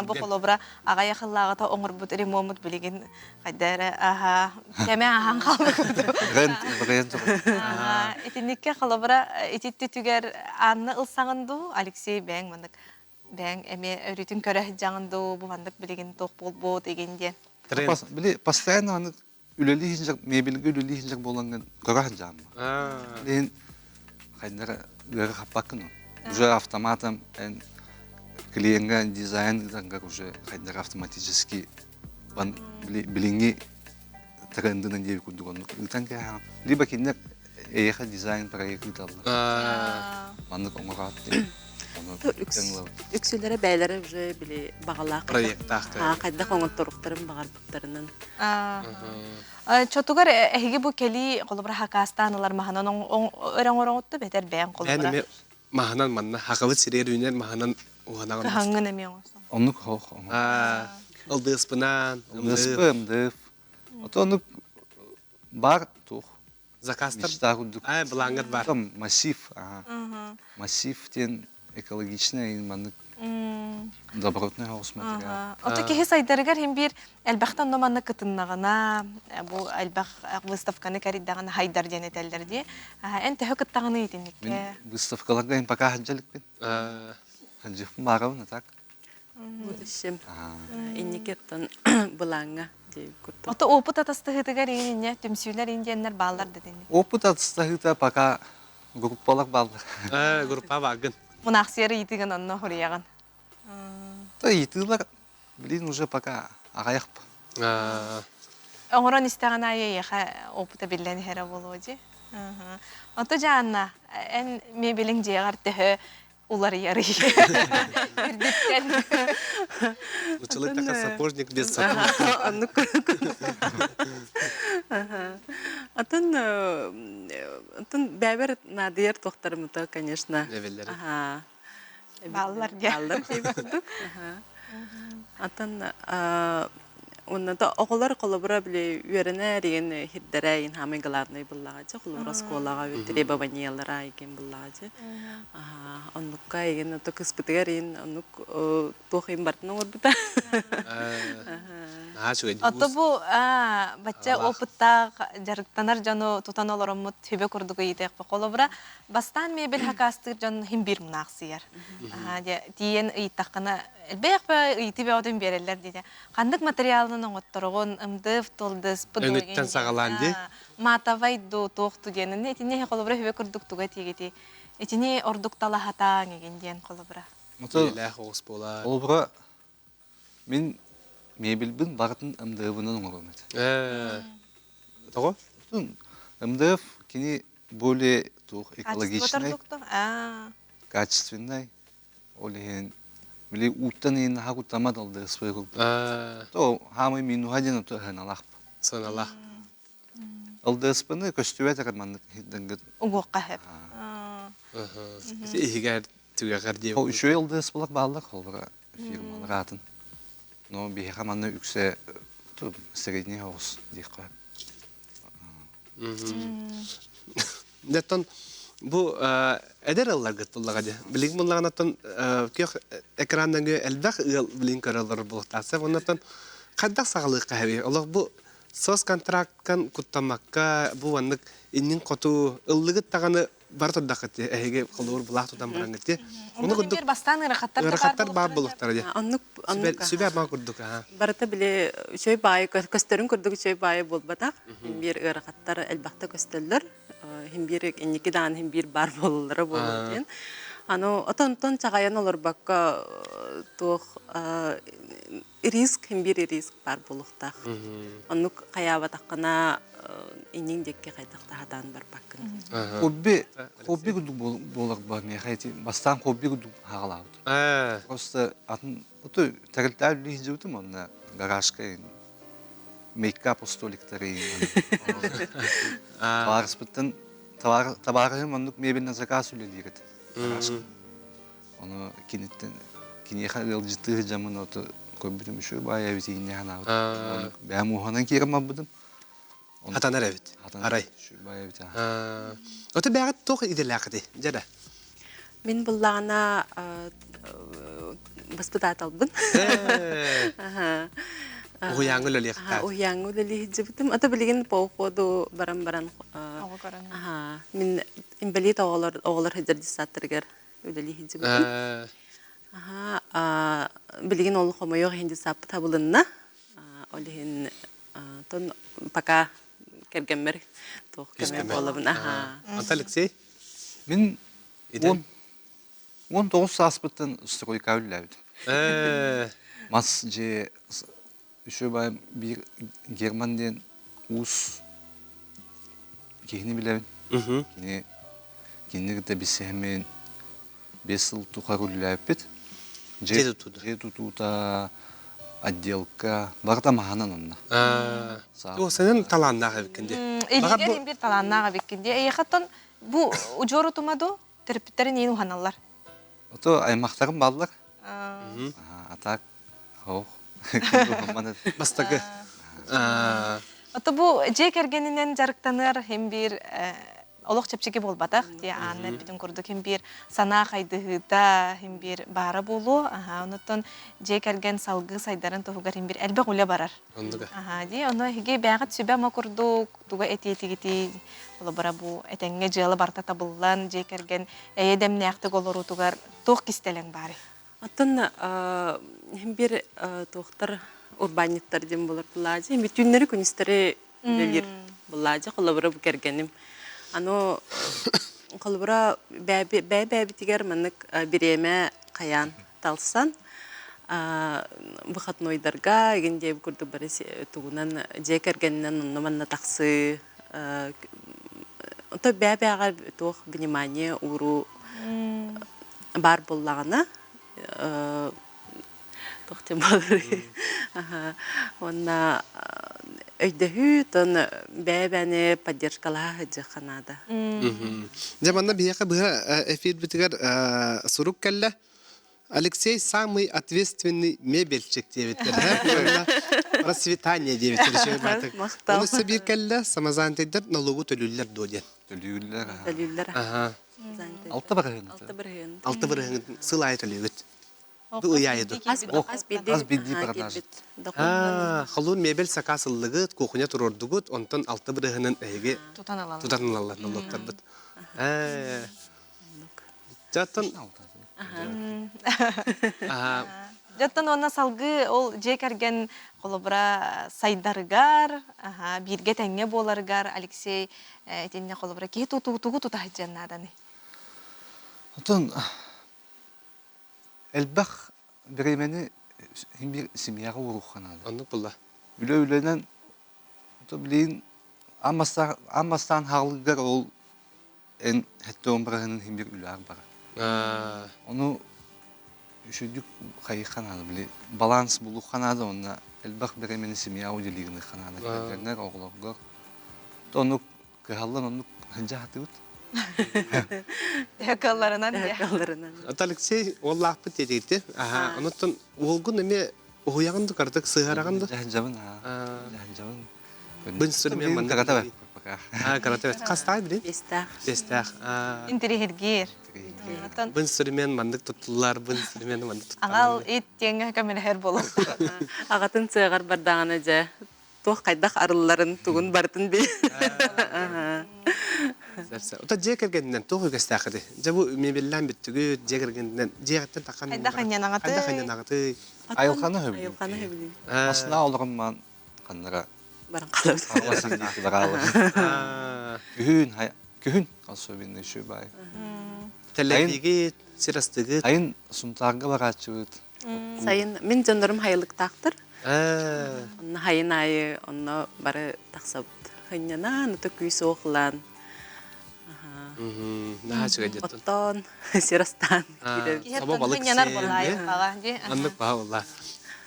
[SPEAKER 3] Бу холобура аҕай ахыллааҕыта оҥорбут ремоммут билигин хайда эрэ аха кэмэ ахан хаалбыт.
[SPEAKER 8] Рент рент.
[SPEAKER 3] Итинникке холобура ититти түгэр Анна ылсаҕын дуу Алексей бэйэҥ маннык бэйэҥ эмиэ өрүтүн көрө сылдьаҕын дуу бу маннык билигин туох буолбут игин диэн.
[SPEAKER 8] Били постоянно аны үлэлии сылдьар мебельгэ үлэлии сылдьар буолаҥҥын көрө сылдьаҕын. Билигин хайдара ыары хаппаккын. Уже автоматом эн клиеҥҥа дизайн ыытаргар уже хайдах автоматически билиҥҥи трендынан диэбит курдук оннук ыытан кээһэҕин. Либо кинилэр эйиэхэ дизайн проект ыыталлар. Маннык оҥороот диэн.
[SPEAKER 7] Үксүлэрэ бэйэлэрэ уже били баҕалаах
[SPEAKER 2] проектаах
[SPEAKER 7] хайдах оҥотторуктарын баҕарбыттарынан.
[SPEAKER 3] Чотугар эһиги бу кэлии холобура хакаастаан ылар маһынан өрө оҥороҕутту бэтэр бэйэҥ холобура.
[SPEAKER 2] Маһынан манна хакабыт сиригэр үүнэр маһынан уһанаҕын.
[SPEAKER 3] Кыһаҥҥын эмиэ оҥорсон.
[SPEAKER 8] Оннук хоох.
[SPEAKER 2] Ылдыыспынан.
[SPEAKER 8] Ылдыыспы, ымдыып. Ото оннук бар туох.
[SPEAKER 2] Заказтар.
[SPEAKER 8] Мечта курдук.
[SPEAKER 2] Аа, былааҥҥыт бар.
[SPEAKER 8] Массив. Массив диэн экологичный маннык добротный соҕус материал.
[SPEAKER 3] Ото киһи сайдарыгар иһин биир элбэхтэн онно манна кытыннаҕына, бу элбэх выставканы кэрийдэҕинэ хайдар диэн этэллэр дии. Эн төһө кыттаҕыный итинниккэ?
[SPEAKER 8] Мин выставкаларга иһин пока сылдьа иликпин. Сылдьыахпын баарабын, а так.
[SPEAKER 7] Будущем. Инники оттон былааҥҥа диэбит курдук.
[SPEAKER 3] Ото опыт атастаһыытыгар иин инньэ түмсүүлэр иин диэннэр бааллар да дини.
[SPEAKER 8] Опыт атастаһыыта пока группалар бааллар.
[SPEAKER 2] Группа бааргын.
[SPEAKER 3] Мунаахсыйар ыйытыгын онно хоруйаҕын.
[SPEAKER 8] Да ыйытыылар, блин, уже пока аҕайах.
[SPEAKER 3] Оҥорон истэҕин аайы эйиэхэ опыта биллэн иһэрэ буолуо дии. Ото Жанна, эн мебелиҥ дьиэҕэр төһө уларыйарый? Үрдүттэн.
[SPEAKER 2] Училый така сапожник без сапог.
[SPEAKER 7] Оннук Атын атын бэбэр наадыйар туохтарымыта, конечно.
[SPEAKER 2] Эбэллэр.
[SPEAKER 3] Бааллар диye.
[SPEAKER 7] Бааллар диye курдук. Атын Уонна да оҕолор холобура били үөрэнэр игин хирдэрэ игин хаамай главный буллаҕа холобура оскуолаҕа требованиялара игин буллаҕа оннукка игин ото кыспытыгар игин оннук туох игин бартын оҥорбута.
[SPEAKER 3] Ото бу бачча опыттаах дьарыктанар дьону тутан олороммут сүбэ курдук ыйытыахпа холобура бастаан мебель хакаастыыр дьон хим биир мунаахсыйар. Тиийэн ыйыттаххына элбэх ыйытыы бөҕөтүн биэрэллэр диэтэ. Ханнык материалынан оҥотторугун, ымдыв, тулдыс,
[SPEAKER 2] Өҥүттэн саҕалаан дии.
[SPEAKER 3] Матовай ду, туох ту диэн. Итини холобура хүбэ курдук туга тиигити. Итини ордук талаһатаан игин диэн холобура.
[SPEAKER 2] Үйэлээх оҕус буолар.
[SPEAKER 8] Холобура мин мебельбин барытын МДВ-нан оҥоруом этэ.
[SPEAKER 2] Тоҕо?
[SPEAKER 8] МДФ кини более туох экологичный, качественный, Ол иһин били ууттан иһин наһаа куттаммат алдыаспай курдук. То хаамай минуһа диэн ото сыаналаах.
[SPEAKER 2] Сыаналаах.
[SPEAKER 8] Алдыаспаны көстүбэт эрэ маннык иһирденгит.
[SPEAKER 3] Угуохха сөп.
[SPEAKER 2] Иһигэр түгэҕэр диye.
[SPEAKER 8] Ол үчүгэй алдыаспалар бааллар холбора фирмалар аатын. Но биһиэхэ манна үксэ средний соҕус диэххэ.
[SPEAKER 2] Деттон бу эдэр ылларгыт буллаҕа дии. Билигин буллаҕынаттан күөх экраннан элбэх ыал билин көрөллөр буолуохтаах. Оннотон хайдах саҕалыахха хэби? Олох бу соцконтракткан куттаммакка бу маннык иннин хоту ыллыгыт даҕаны бара турдаххыт эһиги холобур булаах тутан бараҥҥыт дии.
[SPEAKER 3] Ону курдук бастаан ыарахаттар
[SPEAKER 2] ыарахаттар баар буолуохтара дии.
[SPEAKER 7] Оннук оннук
[SPEAKER 2] Сүбэ ама курдук аха.
[SPEAKER 7] Барыта били үчүгэй баайы көстөрүн курдук үчүгэй баайы буолбатах. Биир ыарахаттар элбэхтэ көстөллөр. Хин биир инники даҕаны хин биир баар буолаллара буолуо диэн. Аны отонтон чаҕайан олорбокко туох риск хин биир риск баар буолуохтаах. Оннук хайаабатаххына инниҥ диэки хайдах да хатаан барбаккын.
[SPEAKER 8] Хобби хобби курдук буолар ба миэхэ ити бастаан хобби курдук хаалаабытым. Просто атын оту тэрилтэҕэ үлэлии сылдьыбытым онно гаражка мейкап столиктары табаарыспыттан табаарыһым оннук мебельный заказ үлэлиир этэ гаражка. Ону киниттэн киниэхэ ыалдьыттыы сылдьаммын оту көрбүтүм үчүгэй баайа эбит ииннэ санаабытым. Бэйэм уоһунан киирэн барбытым.
[SPEAKER 2] Хатанар эбит. Арай.
[SPEAKER 8] Үчүгэй баайа эбит.
[SPEAKER 2] Ото бэҕэт туох идэлээххитий? Дьэ
[SPEAKER 7] Мин буллаҕына баспытааталбын.
[SPEAKER 2] Уһуйааҥҥа үлэлиэхтээх.
[SPEAKER 7] Уһуйааҥҥа үлэлии сылдьыбытым. Ата билигин по уходу баран-баран мин инбэлиит оҕолор оҕолор сылдьар детсадтарыгар үлэлии сылдьыбытым. Билигин ол хомойуох иһин детсадпыт табылынна. Ол иһин тон пока кэргэммэр туох көмө буолабын.
[SPEAKER 2] Антон Алексей?
[SPEAKER 8] Мин
[SPEAKER 2] Иден?
[SPEAKER 8] 19 сааспыттан стройка үлэлээбитим.
[SPEAKER 2] Э,
[SPEAKER 8] Мас дьиэ үчүгэй биир Герман диэн уус киһини билэбин. Кини кинини кытта билсиһэммин 5 сыл тухары үлэлээбиппит.
[SPEAKER 2] Дьиэ тутуута.
[SPEAKER 8] Дьиэ тутуута, отделка, барыта маһынан онно.
[SPEAKER 2] Оо, сенен талааннаах эбиккин дии.
[SPEAKER 3] Илиигэр иһин биир талааннаах эбиккин дии. Эйиэхэттэн бу удьуор утума дуу? Төрөппүттэрин иин уһаналлар.
[SPEAKER 8] Ото аймахтарым бааллар. А так, ох,
[SPEAKER 2] Бастакы.
[SPEAKER 3] Ото бу дьиэ кэргэнинэн дьарыктанар иһин биир олох чэпчэки буолбатах дии Анна эппитин курдук иһин биир санаа хайдыһыыта иһин биир баара буолуо. Аха, онуттан дьиэ кэргэн салгыы сайдарын туһугар иһин биир элбэх үлэ барар.
[SPEAKER 2] Оннуга.
[SPEAKER 3] Аха, дии ону эһиги бэйэҕит сүбэ-ама курдук туга этиэтигитий холобура бу этэҥҥэ дьыала барыта табыллан дьиэ кэргэн эйэ дэмнээхтик олоруутугар туох кистэлэҥ баарый?
[SPEAKER 7] Оттон биир туохтар урбаанньыттар диэн буолар былаадьы. Бүтүннэри күнүстэри үлэлиир былаадьы холобура бу кэргэним. Аны холобура бэйэ-бэйэбитигэр маннык бириэмэ хайаан талсан выходнойдарга игин диэбит курдук бары тугунан дьиэ кэргэнинэн онно-манна тахсыы ото бэйэ-бэйэҕэ туох внимание ууруу баар буоллаҕына туох диэн буоларый уонна өйдөһүү тон бэйэ-бэйэни поддержкалаһа сылдьыахха наада.
[SPEAKER 2] Дьэ манна биһиэхэ быһа эфирбитигэр сурук кэллэ. Алексей самый ответственный мебельщик диэбиттэр. Процветание диэбиттэр. Оны сибиир кэллэ, самозанятыйдар налогу төлүүллэр дуо диэн.
[SPEAKER 8] Төлүүллэр.
[SPEAKER 7] Төлүүллэр.
[SPEAKER 8] Алта бырыһын.
[SPEAKER 7] Алта бырыһын.
[SPEAKER 2] Алта бырыһын сыл аайы төлүүгүт. Бу ый аайы
[SPEAKER 7] Хас
[SPEAKER 8] Хас биирдии продажа.
[SPEAKER 2] Холуун мебель сакаас ыллыгыт, кухня туруордугут, онтон алта бырыһынын эһиги
[SPEAKER 3] тутан алаллар.
[SPEAKER 2] Тутан алаллар налогтарбыт. Дьаттан
[SPEAKER 3] Дьаттан уонна салгыы ол дьиэ кэргэн холобура сайдарыгар, бииргэ тэҥҥэ буоларыгар Алексей итиннэ холобура киһи тугу тута сылдьыан нааданый?
[SPEAKER 8] Отон элбэх бириэмэни биир семьяҕа уоруохха наада.
[SPEAKER 2] Оннук буолла.
[SPEAKER 8] Үлэ үлэнэн билигин аан бастаан хаалыгар ол эн хэттэ быраһынын иһин биир үлэҕэр барар. Ону үчүгдүк хайыхха наада, били баланс булуохха наада уонна элбэх бириэмэни семья уделигыныахха наада кэргэннэр, оҕолоргор. Оннук кыһаллан оннук сылдьа сатыыбыт.
[SPEAKER 3] Кыалларынан дии.
[SPEAKER 7] Кыалларынан.
[SPEAKER 2] Ата Алексей уоллаахпыт диэтигити. Аха, онуттан уолгун эмиэ уһуйаҕын да кырдык сыһараҕын да?
[SPEAKER 8] Дьаһанжабын, дьаһанжабын.
[SPEAKER 2] Бу инструмент манна
[SPEAKER 8] Карата пока.
[SPEAKER 2] А, карата Хастаай билин?
[SPEAKER 7] Бестаах.
[SPEAKER 2] Бестаах.
[SPEAKER 3] Интириһиргиир.
[SPEAKER 2] Бу инструмент маннык туттуллар, бу инструмент маннык туттуллар.
[SPEAKER 3] Аҕал ит диэҥҥэ көмөлөһөр болу.
[SPEAKER 7] Аҕатын сыаҕар бардаҕына дьэ туох хайдах арылларын тугун барытын бил.
[SPEAKER 2] Ота дьиэ кэргэнинэн туох үгэстээх эти? Дьэ бу мебеллээн бүттүгүт, дьиэ кэргэнинэн дьиэҕиттэн таххан
[SPEAKER 3] Хайдах анньанаҕытый?
[SPEAKER 2] Хайдах анньанаҕытый?
[SPEAKER 8] Айылҕаны хөбүлүүр.
[SPEAKER 7] Айылҕаны хөбүлүүр.
[SPEAKER 8] Масына олорон ханнара
[SPEAKER 7] баран қалабыт.
[SPEAKER 8] Күһүн, күһүн особенно еще бай.
[SPEAKER 2] Тэллэйдигит, сир астыгыт.
[SPEAKER 8] Айын Сунтаарга барааччыбыт.
[SPEAKER 7] Сайын мин дьоннорум хайылыктаахтар. Онно хайын аайы онно бары тахсабыт. Хынньанаан, ото күүс оохлаан.
[SPEAKER 2] Наһаа үчүгэй дьиттэн.
[SPEAKER 7] Оттоон, сир астаан
[SPEAKER 2] Собо балык сиэн. Маннык баха буолла.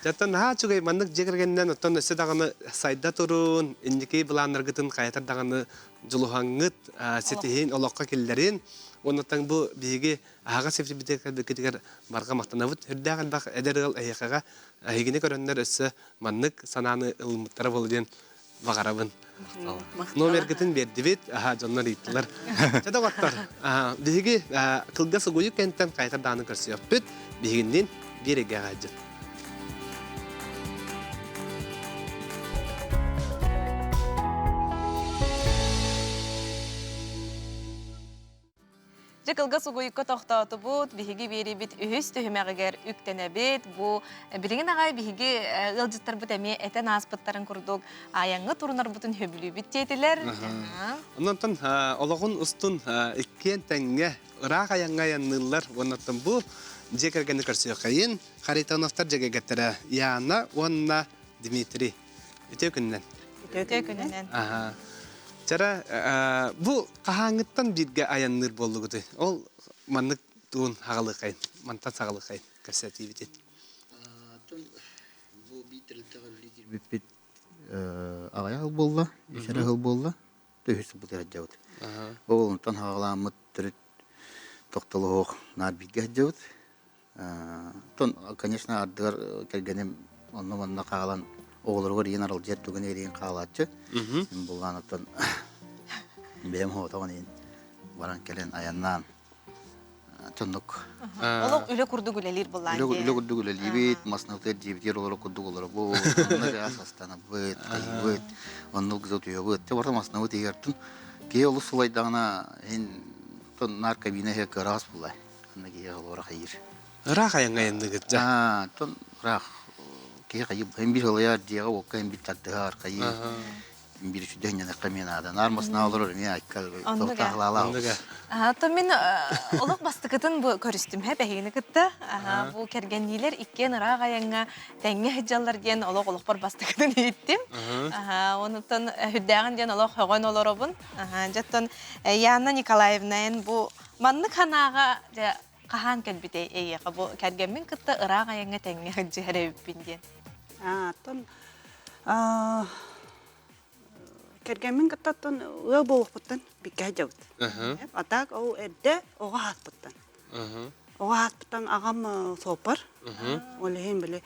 [SPEAKER 2] Дьаттан наһаа үчүгэй маннык дьиэ кэргэнинэн оттон өссө даҕаны сайда турун, инники былааннаргытын хайатар даҕаны дьулуһаҥҥыт, ситиһин, олоххо киллэрин. Уоннаттан бу биһиги аһаҕас эфирбитигэр барҕа махтанабыт. Үрдээх элбэх эдэр ыал эһиэхэҕэ эһигини көрөннөр өссө маннык санааны ылыммыттара буолуо диэн баҕарабын. Номергытын биэрдибит, аха дьоннор ыйыттылар. Чэ доҕоттор, биһиги кылгас угуйук кэнтэн хайатар даҕаны көрсүөхпүт. Биһигинниин биир эйгэҕэ сылдьын.
[SPEAKER 3] Дьэ. кылгас угуйукка тохтоотубут. Биһиги биэрибит үһүс түһүмэҕигэр үктэнэбит. Бу билигин аҕай биһиги ыалдьыттарбыт эмиэ этэн ааспыттарын курдук айаҥҥа турунарбытын сөбүлүүбүт диэтилэр.
[SPEAKER 2] Онтон олоҕун устун иккиэн тэҥҥэ ыраах айаҥҥа айанныыллар. Уоннаттан бу дьиэ кэргэни көрсүөххэйин Харитоновтар дьэгэгэттэрэ Яна уонна Дмитрий. Үтүө күнүнэн.
[SPEAKER 3] Үтүө күнүнэн.
[SPEAKER 2] Аха. Чара, бу хаһааҥҥыттан бииргэ айанныыр буоллугутуй? Ол маннык туун хаҕалыахайын, мантан саҕалыахайын кэпсэтиибитин.
[SPEAKER 9] Бу биир тэрилтэҕэ үлэлии киирбиппит аҕыйах сыл буолла, үс эрэ сыл буолла, үһүс сылбытыгар сылдьабыт. Ол онтон хаҕалааммыт төрүт тохтолоһуох наар бииргэ сылдьабыт. Оттон, конечно, ардыгар кэргэним онно-манна хаалан оҕолоругар иин аралдьыйар түгэн эриин хаалааччы. Мин буллаан оттон бэйэм оҕотоҕун иин баран кэлэн айаннаан тоннук.
[SPEAKER 3] Олох үлэ курдук үлэлиир буллаан
[SPEAKER 9] Үлэ курдук үлэлиибит, массыынабытыгар дьиэбитигэр олорор курдук олоробут, онно дьэ астанабыт, хайыыбыт, оннук утуйабыт. Те барыта массыынабыт иһигэр киһи олус сылайдаҕына иһин наар кабина иһэ кыараҕас буллай. Анна киһи олора хайыыр.
[SPEAKER 2] Ыраах айаҥҥа айанныгыт дьэ.
[SPEAKER 9] Аа, тон ыраах киһи хайыы һин биир ылайар дьиэҕэ уокка һин биир тардыһар хайыы биир үчүгэй ньанахха эмиэ наада. Наар масына олорор эмиэ айка
[SPEAKER 3] Оннуга.
[SPEAKER 2] Оннуга.
[SPEAKER 3] То мин олох бастакытын бу көрүстүм һэ бэһигини кытта. Бу кэргэнниилэр иккиэн ыраах айаҥҥа тэҥҥэ сылдьаллар диэн олох олохпор бастакытын иһиттим. Онуттан үрдээҕин диэн олох хөҕөн олоробун. Дьоттон Яна Николаевна бу Маннык санааҕа дьэ хаһаан кэлбитэй эйиэхэ бу кэргэммин кытта ыраах айаҥҥа тэҥҥэ сылдьыһар эбиппин диэн?
[SPEAKER 10] Оттон кэргэммин кытта оттон ыал буолуохпуттан биккэ сылдьабыт. А так ол эрдэ оҕо ааспыттан. Оҕо ааспыттан аҕам суоппар. Ол иһин били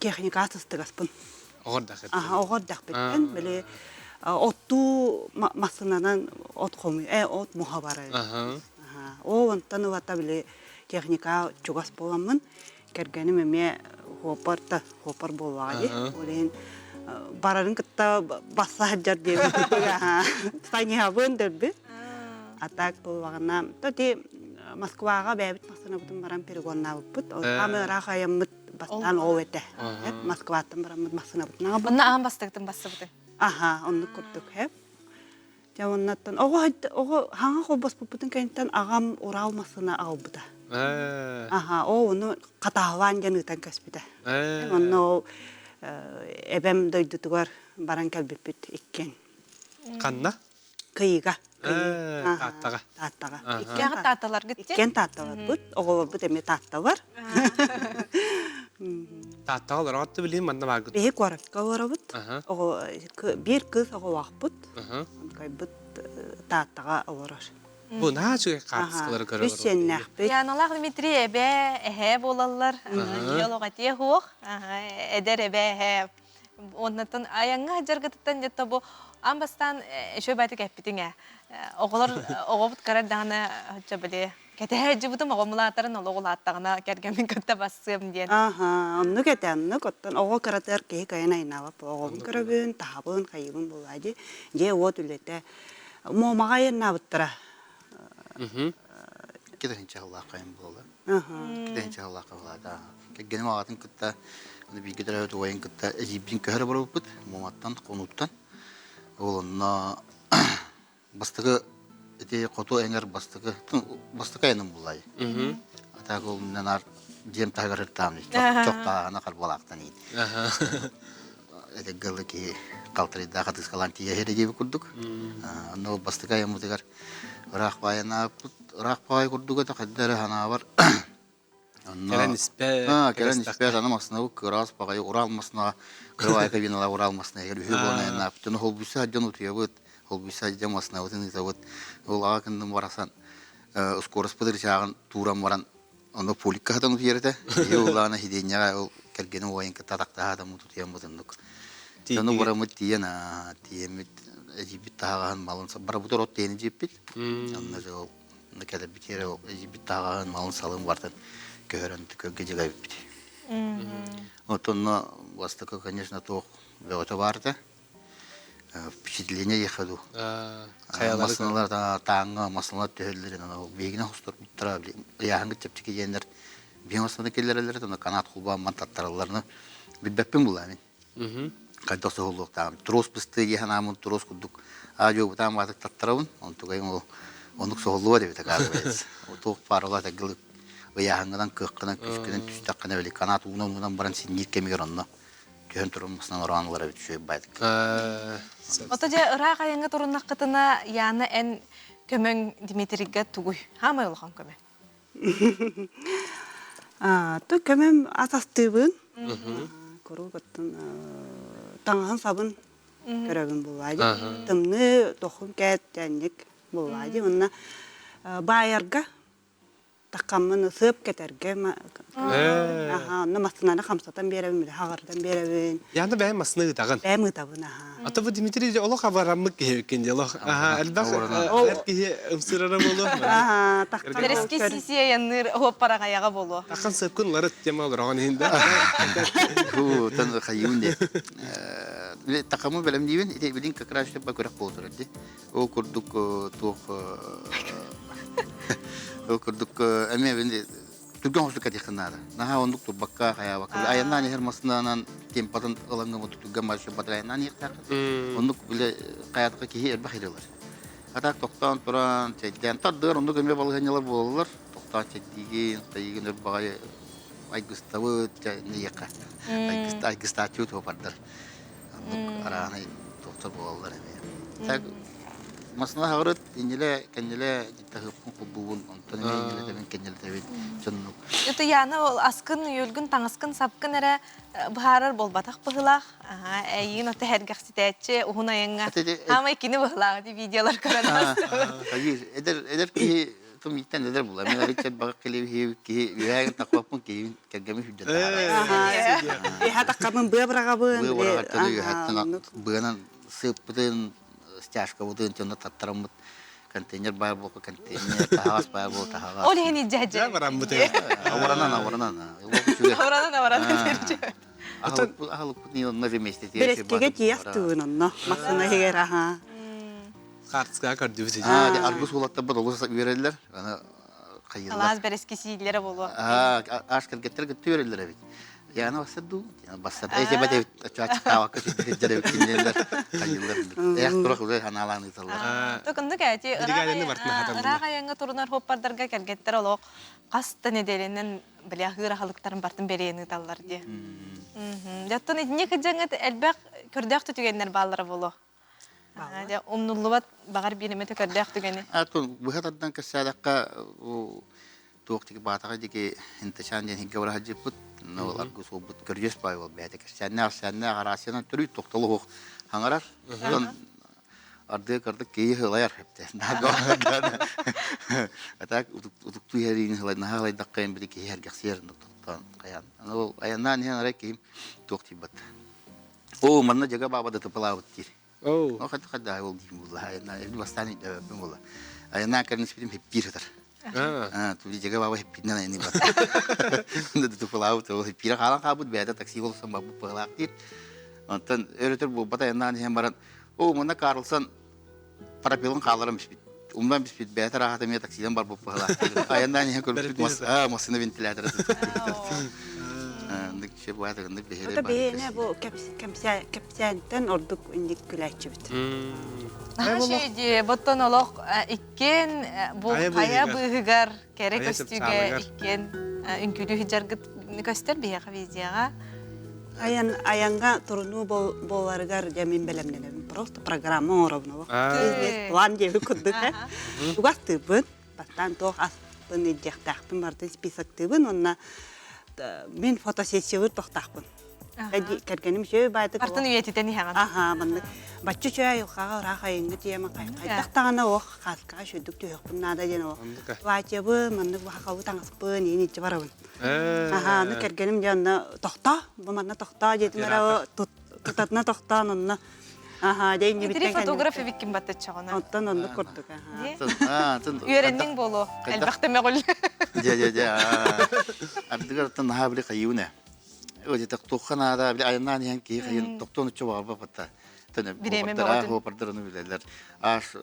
[SPEAKER 10] техникаҕа сыстыгаспын.
[SPEAKER 2] Оҕор
[SPEAKER 10] Оҕо эрдэхпиттэн били оттуу массыынанан от хомуй от муха барар. Ол онтон ылата били техника чугас буоламмын кэргэним эмиэ хуоппар да хуоппар буоллаҕа дии. Ол иһин барарын кытта басса сылдьар диэбит сайниһабын дөлбү. А так буоллаҕына то ти Москваҕа бэйэбит массыынабытын баран перегоннаабыппыт. Ол ыраах айаммыт бастаан ол этэ. Москваттан бараммыт массыынабытын аҕабыт.
[SPEAKER 3] Онно аан бастыгытын бассыбытын.
[SPEAKER 10] Аха, оннук курдук хэп. Дьэ оннаттан оҕо оҕо хаҥа холбоспуппутун кэнниттэн аҕам Урал массыына аҕалбыта. Аха, ол ону хатаалаан диэн ыытан кэспитэ. Онно ол эбэм дойдутугар баран кэлбиппит иккиэн.
[SPEAKER 2] Ханна?
[SPEAKER 10] Кыйыга.
[SPEAKER 2] Тааттаҕа.
[SPEAKER 10] Тааттаҕа.
[SPEAKER 3] Иккиэҕэ таатталаргыт
[SPEAKER 10] Иккиэн таатталарбыт, оҕолорбут эмиэ таатталар.
[SPEAKER 2] Тааттаҕа олороҕут да билигин манна бааргыт.
[SPEAKER 10] Биһи куоракка олоробут. Оҕо биир кыыс оҕолоохпут. Онкойбут Тааттаҕа олорор.
[SPEAKER 2] Бу наһаа үчүгэй хаартыскалары көрө
[SPEAKER 10] Үс сиэннээхпит.
[SPEAKER 3] Яналаах Дмитрий эбээ, эһээ буолаллар. Киһи олох этиэ суох. Эдэр эбээ, эһээ Оннуттан айаҥҥа сылдьаргытыттан дьэ бу аан бастаан үчүгэй баайдык эппитиҥ ээ. Оҕолор оҕобут кыра эрдэҕинэ оччо били кэтэһэ сылдьыбытым оҕом улаатарын олох улааттаҕына кэргэммин кытта бассыам диэн.
[SPEAKER 10] Аха, оннук этэ, оннук. Оттон оҕо кыратыгар киһи кыайан айнаабат. Оҕобун көрөбүн, таһабын, хайыыбын буоллаа дии. Дьиэ-уот үлэтэ. Муомаҕа айаннаабыттара.
[SPEAKER 9] Китэһинчэ сыллаах хайын буола. Китэһинчэ сыллаах буолаата. Кэргэним аҕатын кытта, бииргэ төрөөбүт убайын кытта эдьиийбин көһөрө барбыппыт, Муоматтан, Хонууттан. Ол онно бастакы ити хоту эҥэр бастакы бастакы айаным буллай. Атаак ол наар дьиэм таһыгар ыртаам чохтааҕына харбалаахтан иин. Этэггэлы киһи халтарыйдаах хатыыскалаан тиийэ диэбит курдук. Онно ол бастакы айаммытыгар ыраах баайанааппыт, ыраах баай курдук этэ хайда эрэ санаабар
[SPEAKER 2] Кэлэн испэ,
[SPEAKER 9] кэлэн испэ, аны массыынабыт кыраас баҕайы Урал массыынаҕа кырабаайа кабиналаах Урал массыынатыгар үһү буолан айаннаабыт. Дьону холбуйса дьон утуйабыт, холбуйса дьон массыынабытын ыытабыт. Ол аҕа кынным барахсан скороспыт ырычааҕын тууран баран онно пуликка сытан утуйар этэ. Киһи ыллаҕына сидиэнньэҕэ ол кэргэним убайын кытта атахтаһаатаммыт утуйаммыт оннук. Дьону бараммыт тиийэн тиийэммит эдьиийбит таһаҕаһын малын барабытыгар от тиэйэн дьиэппит. Онно дьэ ол кэлэрбитигэр эдьиийбит таһаҕаһын малын-салын бартан көһөрөн көргө дьылайбыт. Вот онно бастакы, конечно, туох бөҕөтө баар этэ. Впечатление ехе ду. Масыналар тааҥҥа масыналар түһэллэрин аны биһигини хосторбуттара ыйааһыҥҥыт чэпчэки диэннэр биһи масыната киллэрэллэрэ онно канат холбоон таттаралларына билбэппин булаа мин. Хайдах соһуллуохтааҕым. Трос быстыы дии санааммын трос курдук аа-дьуо бытаан баатык таттарабын. Онтугайым ол оннук соһуллубат эбит оказывается. Туох баар ол ыйааһыҥҥынан кыаххынан күскүнэн түстэххинэ били канат уунан-уунан баран синньиир кэмигэр онно түһэн туран масынан ороон ылар эбит үчүгэй баайдык.
[SPEAKER 3] Ото дьэ ыраах айаҥҥа туруннаххытына Яна эн көмөҥ Дмитрийгэ тугуй? Хаамай улахан көмө.
[SPEAKER 10] Ту көмөм ас астыыбын. Куруук оттон таҥаһын сабын көрөбүн булаадьы. Тымныы тохун кээт тэнник булаадьы. Онно баайарга Такаммын сыап кэтэргэ аха онно массыынаны хамсатан биэрэбин, били хаҕырдан биэрэбин.
[SPEAKER 2] Яна бэйэм массыына ыытаҕын.
[SPEAKER 10] Бэйэм ыытабын аха.
[SPEAKER 2] А то бу Дмитрий же олох абараммыт киһи эбиккин дии олох. Аха элбэх эр киһи ымсыырара буолуо.
[SPEAKER 10] Аха таххан
[SPEAKER 3] Бэрэски сиисийэ уоппараҕайаҕа буолуо.
[SPEAKER 2] Таххан сыапкын уларыт тема олороҕун иһин да.
[SPEAKER 9] Ху тан хайыын де. Такамы бэлэмниибин ити билин как раз көрөх буолтур ди. Ол курдук туох ол курдук эмиэ түргэн хосук кэтиэххин наада. Наһаа оннук турбакка, хайаабакка. Айаннаан иһэр массыынанан темпатын ылаҥҥа бу түргэн маршрут батыр айаннаан иһиэхтээххин. Оннук бile хайаатака киһи элбэх ирэлэр. А так тохтоон туран, чэйдээн тардыгар оннук эмиэ балаһыанньалар буолаллар. Тохтоон чэйдиигин, тайыгын өр баҕайы айгыстабыт, нэйиэхэ. Айгыстааччыбыт туопардар. Оннук араанай туохтар буолаллар эмиэ. Так масына хаҕырыт иннилэ кэннилэ таһыппын холбуубун онтон эмиэ иннилэтэбин кэннилэтэбин дьоннук.
[SPEAKER 3] Это Яна ол аскын, үөлгүн, таҥаскын, сапкын эрэ быһаарар буолбатах быһыылаах. Эйигин ото эргэхситээччи уһун айаҥҥа хаамай кини быһыылаах ди видеолар көрөн
[SPEAKER 9] Хайыр эдэр эдэр киһи тумиттан эдэр була. Мен арыт бага килиби киһи үһээгин такпаппын киһи кэргэмин хүрдэ таһаарар.
[SPEAKER 10] Иһэ таккабын быа быраҕабын.
[SPEAKER 9] Быа быраҕаттан үһэттэн быанан сыыппытын стяжкабытын дьоно таттараммыт контейнер баар буолка контейнер таһаҕас баар буол таһаҕас.
[SPEAKER 3] Ол иһин илдьэ
[SPEAKER 2] бараммыт.
[SPEAKER 9] Ауранан ауранан.
[SPEAKER 3] Ауранан ауранан.
[SPEAKER 9] Аһылыкпыт онно вместе
[SPEAKER 10] Бэрэскигэ тиэх тыын онно массына иһигэр аха.
[SPEAKER 2] Хартыскаҕа көрдүбүт.
[SPEAKER 9] Аа, аргыс уолаттарбыт олус үөрэллэр. Аны хайыыллар.
[SPEAKER 3] Алаас бэрэски сииллэрэ буолуо.
[SPEAKER 9] Аа, аас кэргэттэр кытта үөрэллэр эбит. Яна бассар дуу? Бассар. Эй, себет эбит. Чаачыктаабакка сирдэр эбит кинилэр хайыыллар. Эх, турах үлэ ханаалаан ыыталлар.
[SPEAKER 3] Токундук эти ыраах айаҥҥа турунар хуоппардарга кэргэттэр олох хас да нэдиэлэнэн били аһыыр аһылыктарын бартын бэриэн ыыталлар дии. Дьоттон итинник дьаҥыт элбэх көрдөөх түгэннэр бааллара буолуо. Дьэ, умнуллубат баҕар биир эмэ көрдөөх түгэни.
[SPEAKER 9] Атын быһа тардан кэпсээтэххэ туох диги баатаҕа диги интачаан диэн хиггэ бара сылдьыппыт. Ол аргыс уолбут көрдьүөс баай уол бэйэтэ кэпсээннээх сээннээх араасыйанан төрүү тохтолу суох хаҥарар. Онтон ардыга кырдык киһи ылайар эптэ. А так утуктуу иһэриини наһаа ылайдахха били киһи эргэхсийэр тохтоон хайаан. Аны ол айаннаан иһэн арай киһим туох тиийбэт. Оо, манна дьага баба да тыпалаабыт диир.
[SPEAKER 2] Оо.
[SPEAKER 9] О, хата хата ол диим буолла. Айаннаан эбит бастаан өйдөөбөппүн буолла. Айаннаан кэлин испитим хиппиир сытар. Аа, тули дьага баба хиппииринэн айаныы бар. Да тыпалаабыт ол хиппиирэ хаалан хаалбыт бэйэтэ такси олорсон барбыт быһалаах диир. Онтон өр-өтөр буолбата айаннаан иһэн баран, оо, манна Карлсон пропилын хааларым испит. Умнан биспит бэйэтэ рахата эмиэ таксидан барбыт быһалаах. Айаннаан иһэн көрбүппүт мас массыына вентилятора
[SPEAKER 10] Ото бэйэне бу кэпсээнтэн ордук инник күлээччибит.
[SPEAKER 3] Наһаа дии, боттон олох иккиэн бу хайа быыһыгар кэрэ көстүүгэ иккиэн үҥкүүлүү сылдьаргыт көстөр биһиэхэ видеоҕа.
[SPEAKER 10] Айан айанга турунуу буоларыгар дьэ мин бэлэмнэнэбин. Просто программа оҥоробун олох. План диэби курдук э. Угастыыбын. Бастаан туох аспын илдьиэхтээхпин барытын списоктыыбын уонна мин фотосессиябыр тохтаахпын. Кэргэним үчүгэй баайдык
[SPEAKER 3] Артын үйэтитэн иһэҕин.
[SPEAKER 10] Аха, маннык бачча үчүгэй айылҕаҕа ыраах айыҥҥы тиэмэ хайдах даҕаны ох хааскаҕа үчүгдүк түһүөхпүн наада диэн ол платьебын, маннык бахабы таҥаспын иин иччи барабын. Аха, аны кэргэним дьэ онно тохтоо, бу манна тохтоо диэтим эрэ тутатына тохтоон онно Аха, дьэ
[SPEAKER 3] иннибиттэн фотограф эбиккин баттаччаҕына.
[SPEAKER 10] Оттон оннук курдук, аха.
[SPEAKER 3] Үөрэнниҥ буолуо, элбэхтэ мөҕүл.
[SPEAKER 9] Дьэ, дьэ, дьэ. Ардыгар оттон наһаа били хайыыбын ээ. Ой, туохха наада, били айаннаан иһэн киһи хайын тохтуон учча баҕарбаппатта.
[SPEAKER 3] Бириэмэ бөҕөтүн.
[SPEAKER 9] Хуопардарын билэллэр. Аш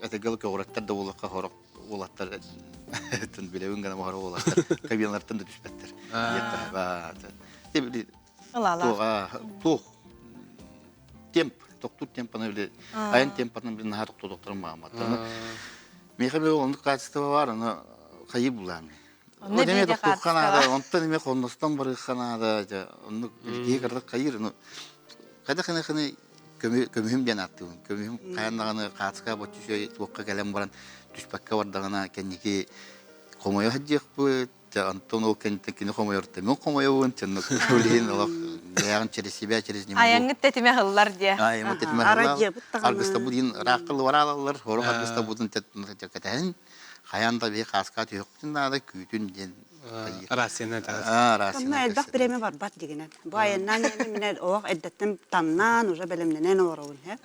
[SPEAKER 9] этегел көҕүрэттэр да буолуохха хорох уолаттар тын билэбин гына бохор уолаттар кабиналартан да түспэттэр.
[SPEAKER 3] Ылаалаах.
[SPEAKER 9] Туох темп тохтуур темпаны били айан темпатын били наһаа тохтоотохторун мааматтар. Миэхэ били оннук качество бар, аны хайы булаам.
[SPEAKER 3] Онно
[SPEAKER 9] Эми
[SPEAKER 3] биирдэ
[SPEAKER 9] тохтуохха
[SPEAKER 3] хаартыскаҕа.
[SPEAKER 9] наада, онтон эми хонностон барыахха наада, дьэ, оннук киһи кыратык хайыыр, ну, хайдах гына ханы көмүһүм диэн ааттыыбын. Көмүһүм хайан даҕаны хаацка боччу туохха кэлэн баран түспэккэ бардаҕына кэнники хомойо сылдьыахпыт, дьэ, онтон ол кэнниттэн кини хомойорто мин хомойобун, чыннык билигин олох бэйэҕин через себя, через не могу.
[SPEAKER 3] Айаҥҥыт тэтимэ ыһыллар диэ.
[SPEAKER 9] Айаҥҥыт тэтимэ ыһыллар. Аргыстабытын ыраахха бараалаллар, сорох аргыстабытын кэтэһин Хайаан да биһи хааска түһүөхпүтүн наада күүтүн диэн
[SPEAKER 2] Рацияны таҕыс.
[SPEAKER 10] Онно элбэх бириэмэ барбат дигинэн. Бу айаннаан иһэн минэ оох эрдэттэн таннаан уже бэлэмнэнэн олоробун һэ.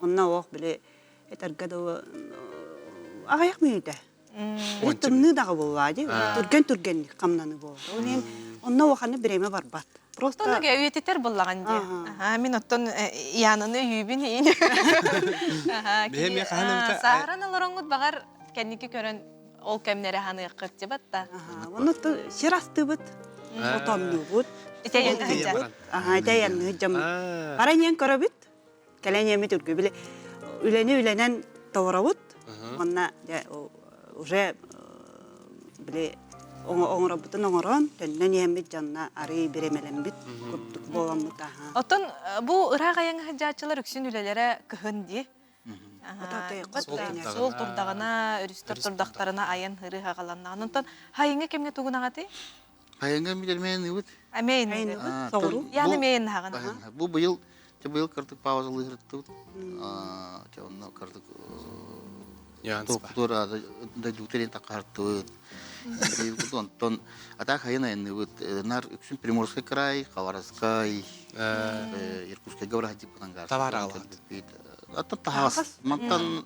[SPEAKER 10] Онно оох били этэргэ дылы аҕыйах мүнүүтэ. Били тымныы даҕа буоллаа дии. Түргэн түргэнник хамнаныы буолар. Ол иһин онно улаханнык бириэмэ барбат. Просто
[SPEAKER 3] Оттон үйэтитэр буллаҕын дии. Аха, мин оттон Янаны өйүүбүн иин. Аха,
[SPEAKER 2] Биһи хаһан эмитэ
[SPEAKER 3] сааһыран олороҥҥут баҕар кэнники көрөн ол кэмнэри ханыаххыт дибат да.
[SPEAKER 10] Онно сир астыыбыт, отоннуубут.
[SPEAKER 3] Итэ
[SPEAKER 10] Аха, итэ янныгыт дьоммут. Баран иэн көрөбүт, кэлэн иэммит үргү били үлэни үлэнэн толоробут. Онна уже били оҥоробутун оҥорон, төннөн иһэммит дьонно арый бириэмэлэммит курдук буоламмыт аха.
[SPEAKER 3] Оттон бу ыраах айаҥҥа сылдьааччылар үксүн үлэлэрэ кыһын дии. Суол турдаҕына, өрүстэр турдахтарына айан ырыы хаҕаланнаҕына. Онтон хайыҥҥа кэмҥэ тугун аҕатый?
[SPEAKER 9] Хайыҥҥа митермээн ыбыт.
[SPEAKER 3] Амейн
[SPEAKER 10] ыбыт, соҕуруу.
[SPEAKER 3] Яны мейн хаҕын.
[SPEAKER 9] Бу быйыл Те быйыл кырдык паузалыырыттыбыт. Те онно кырдык туохтур дойдутун таккартыбыт. Онтон ата хайын айанныбыт. Нар үксүн Приморский край, Хабаровскай, Иркутскайга барахадьыппытан гар.
[SPEAKER 2] Товар алат.
[SPEAKER 9] Аттан таһаас. Мантан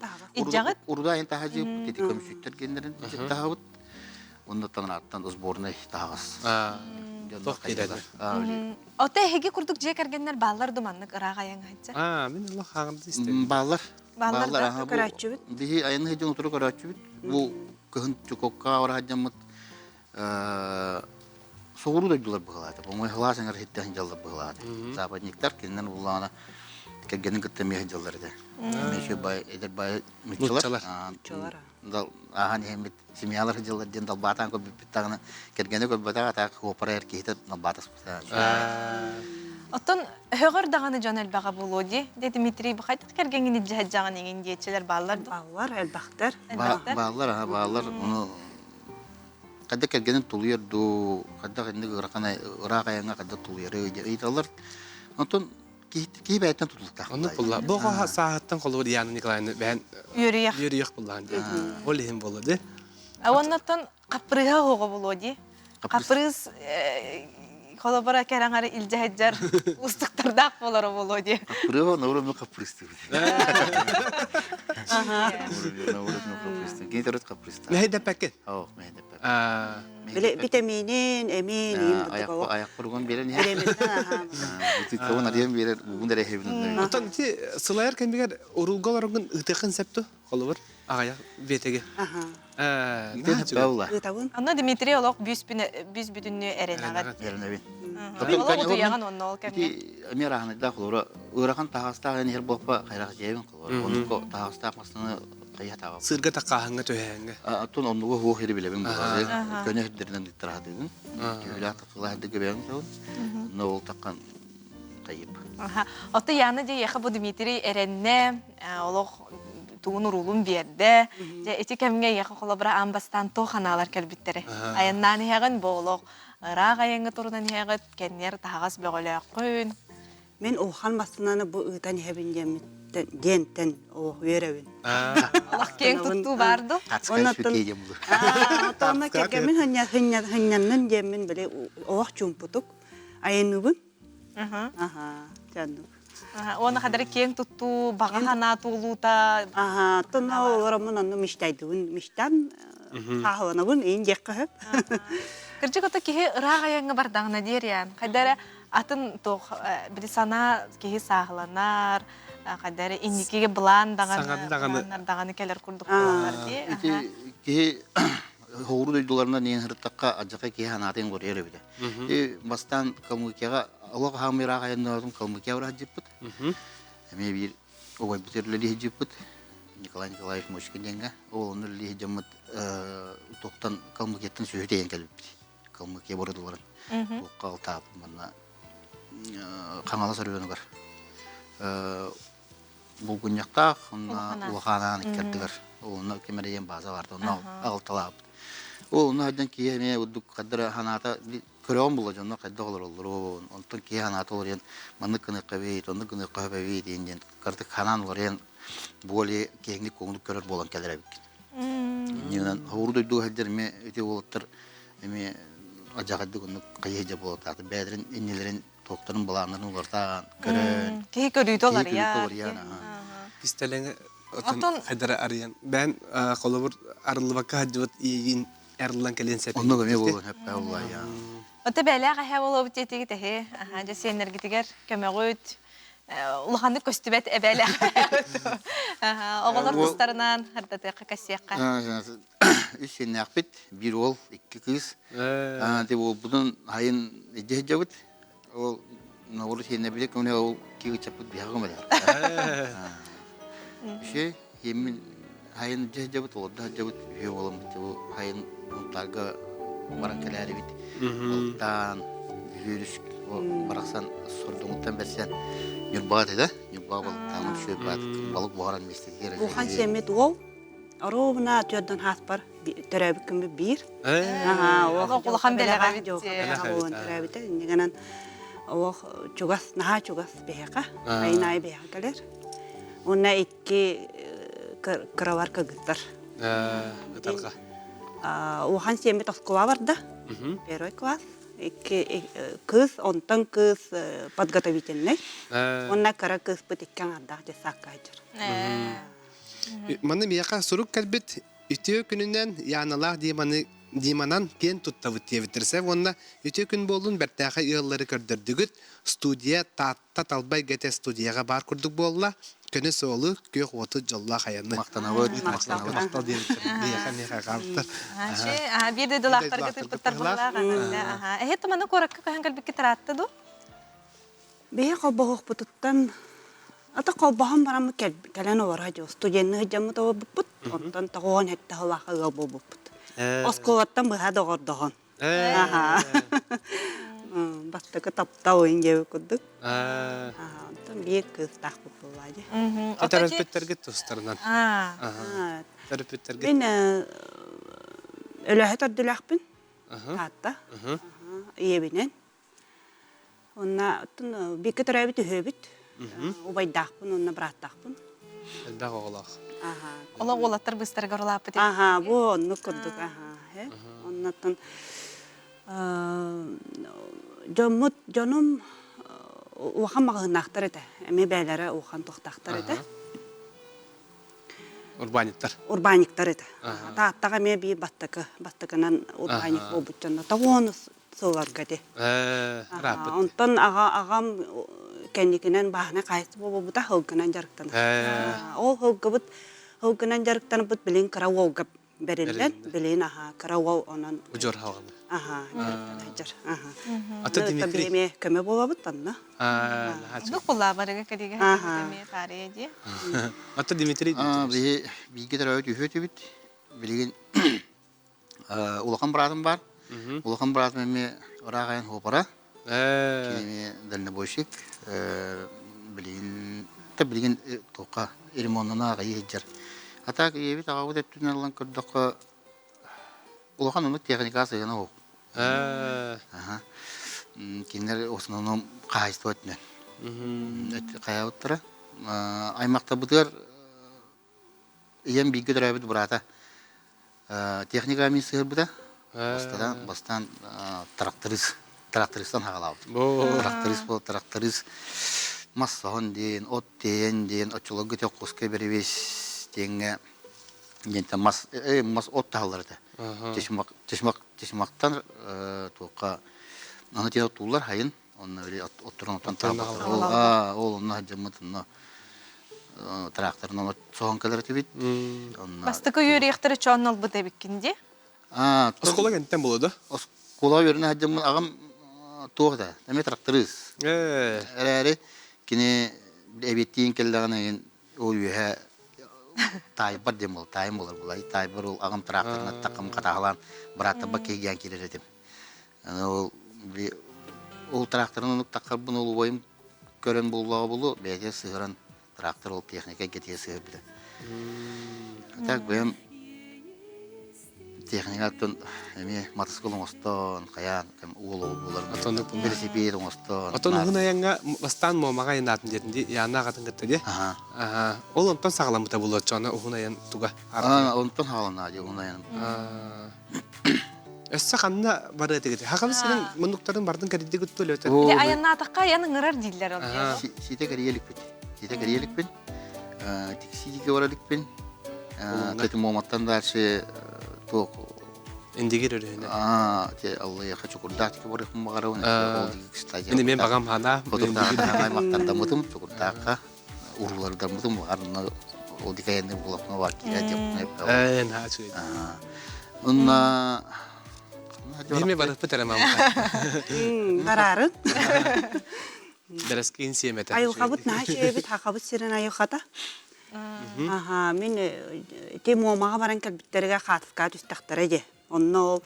[SPEAKER 9] урда айын таһажып, тети көмсүттер геннерин таһабыт. Оннуттан аттан сборный таһаас.
[SPEAKER 2] Тох кирелер.
[SPEAKER 3] Ота эһиги курдук дьиэ кэргэннэр бааллар ду маннык ыраах айаҥ сылдьа?
[SPEAKER 2] Аа, мин олох хаҕымды истэбин.
[SPEAKER 9] Бааллар.
[SPEAKER 3] Бааллар да?
[SPEAKER 10] Көрөөччүбүт.
[SPEAKER 9] Биһи айаны сылдьан утары көрөөччүбүт. Бу кыһын Чукотка бара сылдьаммыт соҕуруу дойдулар быһылаата. По-моему, хылаас эҥэр иһиттэн сылдьаллар быһылаата. Западниктар кинилэр буллаҕына кэргэнин кытта эмиэ сылдьаллар этэ. Эмиэ бай эдэр бай нуччалар.
[SPEAKER 10] Нуччалар.
[SPEAKER 9] Ааһан иһэммит семьялар сылдьаллар диэн далбаатаан көрбүппүт даҕаны кэргэнэ көрбөтөх атаак опера эр киһитэ далбаатаспыта.
[SPEAKER 3] Оттон өһөҕөр даҕаны дьон элбэҕэ буолуо дии. Де Дмитрий, бу хайдах кэргэҥҥин илдьэ сылдьаҕын иҥин диэччилэр бааллар дуо?
[SPEAKER 10] Бааллар, элбэхтэр.
[SPEAKER 3] Элбэхтэр.
[SPEAKER 9] Бааллар, аха, бааллар. Ону хайдах кэргэнин тулуйар дуу, хайдах инник ыарахан ыраах айаҥҥа хайдах тулуйары ыйыталлар. Онтон киһи бэйэтин тутулуктаах.
[SPEAKER 2] Оннук булла. Бу оҕо сааһыттан холобур Яна Николаевна бэйэн
[SPEAKER 3] Үөрүйэх.
[SPEAKER 2] үөрүйэх буллаан дии. Ол иһин буолла дии.
[SPEAKER 3] Уоннаттан хаппырыыһа оһоҕо булуо дии. Хаппырыыс холобура кэрэҥари илдьэ сылдьар уустуктардаах буолара буолуо дии.
[SPEAKER 9] Хаппырыыһа науру хаппырыыстыыбыт. Науру хаппырыыстыыбыт. Кини төрүт хаппырыыстаах.
[SPEAKER 2] Мэһэйдэппэккин.
[SPEAKER 9] Оо, мэһэйдэппэккин.
[SPEAKER 10] Били витаминин, эмин, иин
[SPEAKER 9] Аяқ аяқпыргын берен Бутыккабын арыйан берер, бугун эрэһэбин.
[SPEAKER 2] Оттон ити сылайар кэмигэр уруулга олоргун ытыахын септу холобур аҕайах биэтэги.
[SPEAKER 9] Баула.
[SPEAKER 10] Ытабын.
[SPEAKER 3] Онно Дмитрий олох бүүс бүтүннүү эрэнэҕит.
[SPEAKER 9] Эрэнэбин.
[SPEAKER 3] Олох утуйаҕын онно ол кэмҥэ.
[SPEAKER 9] Ити эмиэ ырааханайдаах холобура ыарахан таһаҕастаах эн иһэр буолпа хайрах дьиэбин холобура. Оннук таһаҕастаах массыынаны
[SPEAKER 2] Сыырга таккааһыҥҥа түһээҥҥэ.
[SPEAKER 9] Оттон оннуга хуох ири билэбин булары. Көнө сирдэринэн ыттараатыгын. Түһүлээх таккылаах сирдэргэ бэйэҥ табын. Онно ол таккан тайып.
[SPEAKER 3] Отто Яна дьэ бу Дмитрий эрэннэ, олох тугун уруулун биэрдэ. Дьэ ити кэмҥэ эйиэхэ холобура аан бастаан туох анаалар кэлбиттэрэ. Айаннаан иһэҕин бу олох ыраах айаҥҥа турунан иһэҕит, кэннигэр таһаҕас бөҕөлөөххүн.
[SPEAKER 10] Мин улахан массыынаны бу ыытан иһэбин диэммиттэн диэнтэн олох үөрэбин.
[SPEAKER 3] Олох киэҥ туттуу баар дуу?
[SPEAKER 10] Онно кэргэммин хынньаннын диэммин били олох чуумпутук айанныыбын. Аха, дьаннык.
[SPEAKER 3] Уонна хадары киэҥ туттуу, баҕа санаа туолуута.
[SPEAKER 10] Аха, тонно олороммун онно мечтайдыбын, мечтан хааланабын, иин диэххэ сөп.
[SPEAKER 3] Кырдьык ото киһи ыраах айаҥҥа бардаҕына диэр хайда эрэ атын туох били санаа киһи сааһыланар, хайда эрэ инникигэ былаан даҕаны, планнар даҕаны кэлэр курдук буолаллар дии.
[SPEAKER 9] Ити киһи хоҕуруу дойдуларынан иэн сырыттахха адьака киһи санаатын уларыйар эбитэ. И бастаан Калмыкияҕа олох хаамый ыраах айаннаабытым Калмыкия баран сылдьыппыт. Эмиэ биир убайбыт үлэлии сылдьыппыт Николай Николаевич Мочкин диэҥҥэ. Ол онно үлэлии сылдьаммыт туохтан Калмыкияттан сүөһү тиэйэн кэлбиппит. Калмыкия бородуларын туохха алтаабыт манна Хаҥалас оройуонугар булгунньахтаах уонна улаханаан иккэрдигэр онно ким эрэ диэн бааза баарда онно аҕалталаабыт. Ол онно сылдьан киһи эмиэ урдук хардара санаата көрөҕүн була дьонно хайдах олороллорун онтон киһи санаата уларыйан маннык гыныахха эбит оннук гыныахха сөп эбит диэн диэн кыратык санаан уларыйан более киэҥник куоҥнук көрөр буолан кэлэр эбиккин. Иннинэн хоҕуруу дойдуга сылдьар эмиэ ити уолаттар эмиэ адьаҕайдык оннук хайыһы дьэ буолуохтаахтар бэйэлэрин иннилэрин туохтарын былааннарын уларытаан көрөн
[SPEAKER 3] Киһи көрүүтэ уларыйар.
[SPEAKER 2] Кистэлэҥи отон хайдара арыйан бээн холобур арыллыбакка сылдьыбыт иэйиин арыллан кэлиэн сөп.
[SPEAKER 9] Оннук эмиэ буолуон сөп буолла
[SPEAKER 3] Ото бээлээх эһэ буолуобут диэтигит эһи. Аха дьэ сиэннэргитигэр көмөҕүт улаханнык көстүбэт эбээлээх. Оҕолор тустарынан ардатыахха кэссиэххэ.
[SPEAKER 9] Үс сиэннээхпит, биир уол, икки кыыс. Ти уолбутун хайын илдьэ сылдьабыт. Ол ноҕуру сиэннэрбитэ көмүнэ ол киһи ыччаппыт биһиэхэ көмөлөһөр. Үсү сиэммин хайын илдьэ сылдьабыт, олордо сылдьабыт, үһүө буоламмыт бу хайын Мунтаарга баран кэлээрибит. Алтаан, үһүөрүс барахсан сордоҥуттан бэрсэн Ньурбаҕа этэ да, Ньурбаҕа балыктаан үчүгэй балык буһаран миэстэтигэр
[SPEAKER 10] Улахан сиэммит уол Оруобуна түөрдөн хааспар төрөөбүт күммүт биир.
[SPEAKER 3] Улахан бэлэҕэ
[SPEAKER 10] буолан төрөөбүтэ. Иннигэнэн олох чугас, наһаа чугас биһиэхэ. Айын аайы биһиэхэ кэлэр. Уонна икки кыралар кыргыттар.
[SPEAKER 2] Ытарга.
[SPEAKER 10] Улахан сиэммит оскуола барда. Первый класс. Икки кыыс, онтон кыыс подготовительный. Уонна кыра кыыспыт икки аҥардаах детсадка сылдьар.
[SPEAKER 2] Маны миэхэ сурук кэлбит үтүө күнүнэн Яналаах Диманы Диманан киэн туттабыт диэбиттэрсэ уонна үтүө күн буоллун бэртээхэй ыаллары көрдөрдүгүт студия Таатта талба эйгэтэ студияҕа баар курдук буолла көнө суолу күөх уоту дьоллоох айаны
[SPEAKER 9] махтанабыт махтанабыт
[SPEAKER 2] махтал диэбиттэр биһиэхэ миэхэ хаалбыттар
[SPEAKER 3] биир дойдулаахтарга тыыппыттар быһылаах эһи туманы куоракка көһөн кэлбиккит ыраатта дуу
[SPEAKER 10] Биһи холбоһуохпутуттан ата холбоһон бараммыт кэлэн олоро дьыл студенныы сылдьаммыт олорбуппут. Онтон тоҕуон сэттэ сыллаахха ыал буолбуппут. Оскуолаттан быһа доҕордоһон. Бастакы таптал ойун диэбит курдук. Онтон биир кыыстаахпыт буоллаа дии.
[SPEAKER 2] Төрөппүттэргит тустарынан. Төрөппүттэргит.
[SPEAKER 10] Мин Өлөөһө төрдүлээхпин. Таатта. Ийэбинэн. Уонна оттон бииргэ төрөөбүт үһүөбүт. Убайдаахпын уонна бырааттаахпын.
[SPEAKER 2] Элбэх оҕолоох.
[SPEAKER 10] Аха.
[SPEAKER 3] Олох уолаттар быыстарыгар улааппыт.
[SPEAKER 10] Аха, бу оннук курдук. Аха. Оннуттан дьоммут дьонум улахан маҕаһыыннаахтар этэ. Эмиэ бэйэлэрэ улахан туохтаахтар этэ.
[SPEAKER 2] Урбаанньыттар.
[SPEAKER 10] Урбаанньыктар этэ. Тааттаҕа эмиэ биир бастакы бастакынан урбаанньык буолбут дьонно. Тоҕуону сылларга ити.
[SPEAKER 2] Ырааппыт.
[SPEAKER 10] Онтон аҕа аҕам кэнникинэн бааһынай хаһаайыстыба буолбута сылгынан дьарыктанар. Ол сылгыбыт сылгынан дьарыктанарбыт билин кыра уолга бэриллэн, билин аха кыра уол онон
[SPEAKER 2] Удьуор хаалана.
[SPEAKER 10] Аха, дьарыктана сылдьар. Аха.
[SPEAKER 2] Ата Дмитрий.
[SPEAKER 10] Эмиэ көмө буолабыт онно.
[SPEAKER 3] Оннук буолла барыга кэлигэ эмиэ таарыйа дии.
[SPEAKER 2] Ата Дмитрий.
[SPEAKER 9] Биһи бииргэ төрөөбүт үһүө этибит. Билигин улахан быраатым баар. Улахан быраатым эмиэ ыраах айан хуопара. Кини эмиэ дальнобойщик. Билигин та билигин туохха ремоннана аҕайы сылдьар. А так ийэбит аҕабыт өттүнэн ылан көрдөххө улахан оннук техника сыһыана суох. Кинилэр в основном хаһаайыстыба өттүнэн хайаабыттара. Аймахтарбытыгар Ийэм бииргэ төрөөбүт быраата техника эмиэ сыһырбыта. Бастаан, бастаан тракторист, трактористан хаҕалаабыт. Тракторист буол, тракторист мас соһон диэн, от тиэйэн диэн, оччолорго ити куска бэрэбиэс диэҥҥэ диэнтэн мас, мас от таһаллар этэ. Чычымах, чычымах, Чычымахтан туохха аны тиэ оттууллар хайын онно били отторун оттон таабаттар ол ол онно сылдьаммыт онно тракторынан соһон кэлэр этибит онно
[SPEAKER 3] Бастакы үөрүйэхтэри чоон ылбыт эбиккин дии.
[SPEAKER 2] Оскуола кэнниттэн буолуо да?
[SPEAKER 9] Оскуола үөрэнэ сылдьаммын аҕам туох да эмиэ тракторист эрээри кини эбиэттиин кэллэҕинэ ол үөһэ таайбар диэн буолар, таайым буолар булай. Таайбар ол аҕам тракторынан такым хатаһалаан бырааттарбар киһигиэн киирэр этим. Аны ол били ол тракторын оннук таккарбын ол убайым көрөн буллаҕа булу бэйэтэ сыһыран трактор ол техника эйгэтигэр сыһырбыта. Так бэйэм Техникаттан эмиэ матаскыл оҥостон, хайаан уол оҕо буолар. Велосипед оҥостон.
[SPEAKER 2] Отон уһун айаҥҥа бастаан Муомаҕа айаннаатын диэтин дии, Яна аҕатын кытта дии. Ол онтон саҕаламмыта буолуоччу, аны уһун айан туга?
[SPEAKER 9] Онтон саҕаланаа дии уһун айан.
[SPEAKER 2] Өссө ханна барыа этигит? Хахабы сирин муннуктарын бардын кэрийдигит төлөтө.
[SPEAKER 3] Или айаннаатахха айан ыҥырар дииллэр ол.
[SPEAKER 9] Сиитэ кэрийэ иликпит. Сиитэ кэрийэ иликпин. Тиксиигэ бара иликпин. Муоматтан дальше туох
[SPEAKER 2] Индигир өрүһүнэ.
[SPEAKER 9] Аа, те Аллайыаха Чукурдаах тики барыахпын баҕарабын. Ол кстати.
[SPEAKER 2] Мин эмиэ баҕам хана.
[SPEAKER 9] Хотуктаах аймактардаммытым Чукурдаахха уруулардаммытым арна ол дикайынны булапна бар киирэ деп.
[SPEAKER 2] Ээ, наһаа үчүгэй.
[SPEAKER 9] Онна
[SPEAKER 2] Биһиме барыппыт эрэ мамка.
[SPEAKER 10] Барарын.
[SPEAKER 2] Бэрэскиин сиэмэтэ.
[SPEAKER 10] Айылҕабыт наһаа үчүгэйбит, хахабыт сирин айылҕата. Аха, мин ити Муомаҕа баран кэлбиттэригэр хаатыскаҕа түстэхтэрэ дии. Онно ол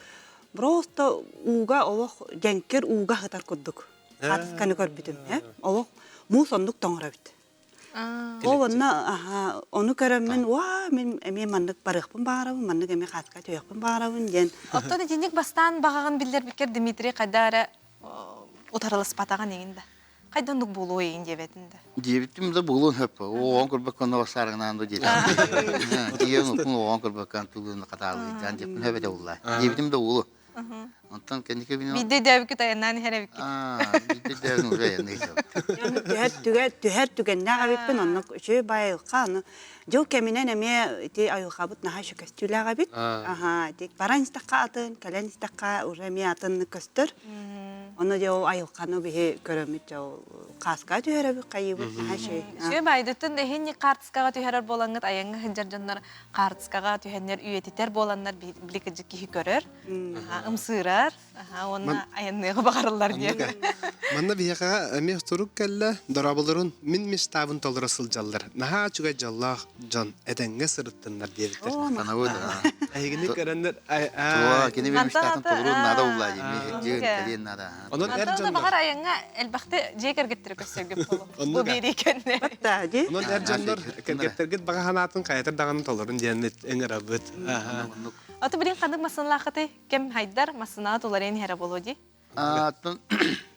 [SPEAKER 10] просто ууга олох дьэҥкир ууга сытар курдук хаатысканы көрбүтүм. Э? Олох муус оннук тоҥор эбит. Ол онно аха, ону көрөммүн, уаа, мин эмиэ маннык барыахпын баҕарабын, маннык эмиэ хаатыска түһүөхпүн баҕарабын диэн.
[SPEAKER 3] Оттон итинник бастаан баҕаҕын биллэрбиккэр Дмитрий хайда эрэ утарыласпатаҕын иҥин да. Хайда оннук буолуо иҥин диэбэтин да.
[SPEAKER 9] Диэбитим да буолуон сөп. Оҕоон көрбөккө бассаарыгынаан да диэтэ. Тиийэн уккун оҕоон көрбөккө тулуун хатаалыйдаан диэппин сөп этэ уллаа. Диэбитим да уолу. Онтон кэнники бин
[SPEAKER 3] Биирдэ өйдөөбүккүт айаннаан иһэр эбиккит.
[SPEAKER 9] Биирдэ өйдөөбүн уже айанныы
[SPEAKER 10] Түһэр түгэ түһэр түгэннээх эбиппин онно үчүгэй баай айылҕа аны дьыл кэминэн эмиэ ити айылҕабыт наһаа көстүүлээх эбит. Аха ити баран истэххэ атын, кэлэн истэххэ уже эмиэ атын көстөр. Ону дьэ ол айылҕаны биһи көрөммүт дьэ ол хааска түһэрэбит хайыыбыт наһаа үчүгэй.
[SPEAKER 3] Үчүгэй баайдыттан эһинник хаартыскаҕа түһэрэр буолаҥҥыт айаҥҥа сылдьар дьоннор хаартыскаҕа түһэннэр үйэтитэр буоланнар били кырдьык киһи көрөр, ымсыырар, уонна айанныаҕы баҕарыллар диэн.
[SPEAKER 2] Манна биһиэхэ эмиэ сурук кэллэ, дорооболорун мин мечтабын толоро сылдьаллар. Наһаа үчүгэй дьоллоох дьон этэҥҥэ сырыттыннар диэбиттэр.
[SPEAKER 9] Санабыт.
[SPEAKER 2] Эһигини көрөннөр
[SPEAKER 9] кини бир мечтатын толоруон наада улла дии. Кэлиэн наада.
[SPEAKER 2] Онон эр дьоннор.
[SPEAKER 3] Баҕар айаҥҥа элбэхтэ дьиэ кэргэттэри көрсөргө болу. Бу биэрии кэннэ.
[SPEAKER 2] Онон эр дьоннор кэргэттэргит баҕа санаатын хайатар даҕаны толорун диэн ыҥырабыт.
[SPEAKER 3] Аты билин ханнык массыналаахыты кем хайдар массынаҕа туларыйан иһэрэ буолуо дии?
[SPEAKER 9] Аттан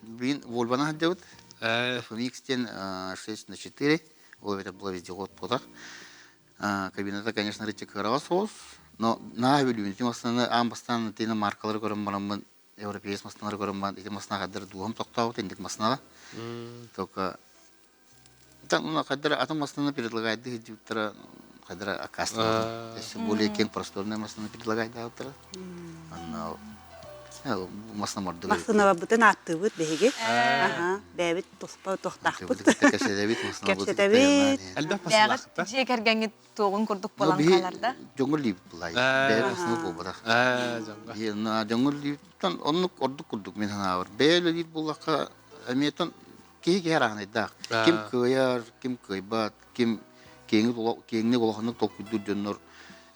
[SPEAKER 9] билин Вольваны сылдьабыт. FMX диэн 6 на 4. Ол эбэтэр была вездеход буолар. Кабината, конечно, рычаг кыараҕа соҕус. Но наһаа бүлүүн. Ити массыынаны аан бастаан итини маркалары көрөн бараммын европеец массыыналары көрөн баран ити массыына хайдах дууһам тохтообут инник массыынаҕа. Только хайдах атын массыынаны предлагайды сылдьыбыттара хайдах аккаастаабытым. Если более кең просторная массыына предлагайдаабыттара. Онно массыына мордук.
[SPEAKER 10] Массыынабытын ааттыыбыт биһиги. Аха, бэйэбит туспа туохтаахпыт.
[SPEAKER 9] Кэпсэтэбит,
[SPEAKER 10] Кэпсэтэбит.
[SPEAKER 2] Элбэх массыыналаахпыт.
[SPEAKER 3] Дьиэ кэргэҥҥит туоҕун курдук буолан хаалар да?
[SPEAKER 9] Дьоҥҥор лиибит булай. Бэйэ массыына буолбатах. Дьоҥҥор лиибиттэн оннук ордук курдук мин санаабар. Бэйэ үлэлиир буоллахха эмиэтэн киһи киһи арааһынайдаах. Ким кыайар, ким кыайбат, ким киэҥник улаханнык толкуйдуур дьоннор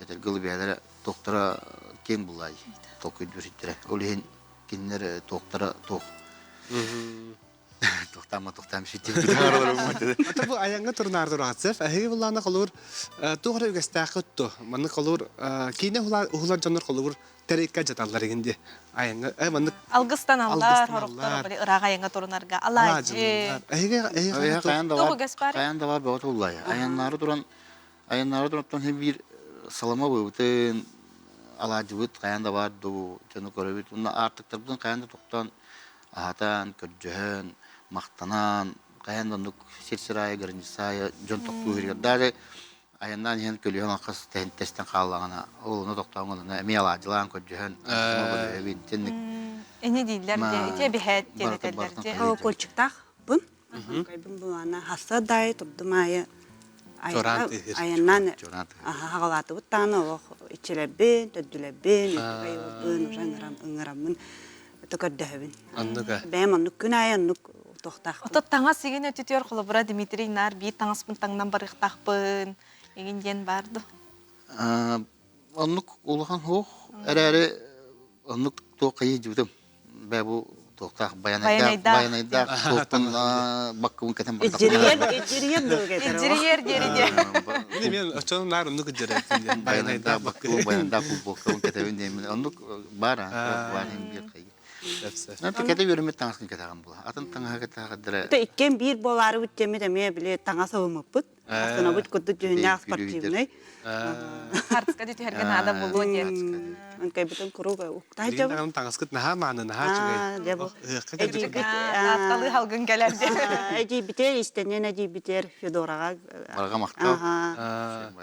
[SPEAKER 9] этэргэ дылы бэйэлэрэ туохтара киэҥ буллаай толкуйдуур ситтэрэ. Ол иһин кинилэр туохтара туох Тохтаама тохтаам
[SPEAKER 2] Ата бу айаҥҥа турунаар тураатсев эһиги буллаана холуур туох эрэ үгэстээххит ту маннык холуур киинэ уһулар дьоннор холуур тэриккэ дьаталлар игин ди айаҥҥа э маннык
[SPEAKER 3] алгыстаналлар хорохтор били ыраах айаҥҥа турунарга алаадьы
[SPEAKER 2] эһиги эһиги
[SPEAKER 9] хайан да бар хайан да бар бөҕө уллай айаннаары туран айаннаары туран биир салама быбытын алаадьыбыт хайан да бар дуу дьону көрөбүт уонна аартыктарбытын хайан да тохтоон аһатан, көрдөһөн, махтанан, хайаан да оннук сир-сир аайы, граница аайы дьон тохтуу иһигэр. Даже Айаннаан иһэн көлүөһэн алхас тэстэн хааллаҕына, ол ону тохтоон гына эмиэ алаадьылаан көрдьөһөн, көрдөһөбүн итинник.
[SPEAKER 3] Эни дииллэр дии, ити эбиһээт диэн этэллэр дии.
[SPEAKER 10] Колокольчиктаахпын. Кайбын булана хасса даайы турдум аайы айаннаан хаҕалаатыбыт даҕаны олох иччилэрбин, төрдүлэрбин, айылбын, уже ыҥыраммын это көрдөһөбүн.
[SPEAKER 2] Оннук
[SPEAKER 10] Бэйэм оннук күн аайы оннук туохтаахпын.
[SPEAKER 3] Ото таҥас игин өтүтүөр холобура Дмитрий наар биир таҥаспын таҥнан барыахтаахпын игин диэн баар ду.
[SPEAKER 9] Оннук улахан суох эрээри оннук туох хайыы дьыбытым. Бээ бу туохтаах баянайдаах баянайдаах туохтан баккыбын кэтэн
[SPEAKER 10] Иджириер иджириер
[SPEAKER 3] Иджириер диэри диэ.
[SPEAKER 2] Мин мен очон наар оннук иджириэппин диэн.
[SPEAKER 9] Баянайдаах баккыбын баянайдаах футболкабын кэтэбин диэн оннук баар баар биир хайыы. Кэтэ үөрэммит таҥаскын кэтэҕин була. Атын таҥаһы кэтэҕэрдэрэ.
[SPEAKER 10] Ите иккен биир буолаары бүттэммит эмиэ били таҥас ылыммыппыт. Астынабыт курдук дьүһүннээх спортивный.
[SPEAKER 3] Хартыска түһэргэ наада буолуо диэн.
[SPEAKER 10] Кайбытын куруук уктаһа
[SPEAKER 2] Билигин таҥаскыт наһаа мааны, наһаа үчүгэй.
[SPEAKER 10] Дьэ бу.
[SPEAKER 2] Ыһыахха кэлбит.
[SPEAKER 3] Таатталыы халгын кэлэр диэн.
[SPEAKER 10] Эдьиийбитигэр истэнньэн эдьиийбитигэр Федораҕа
[SPEAKER 9] Барҕа махтал.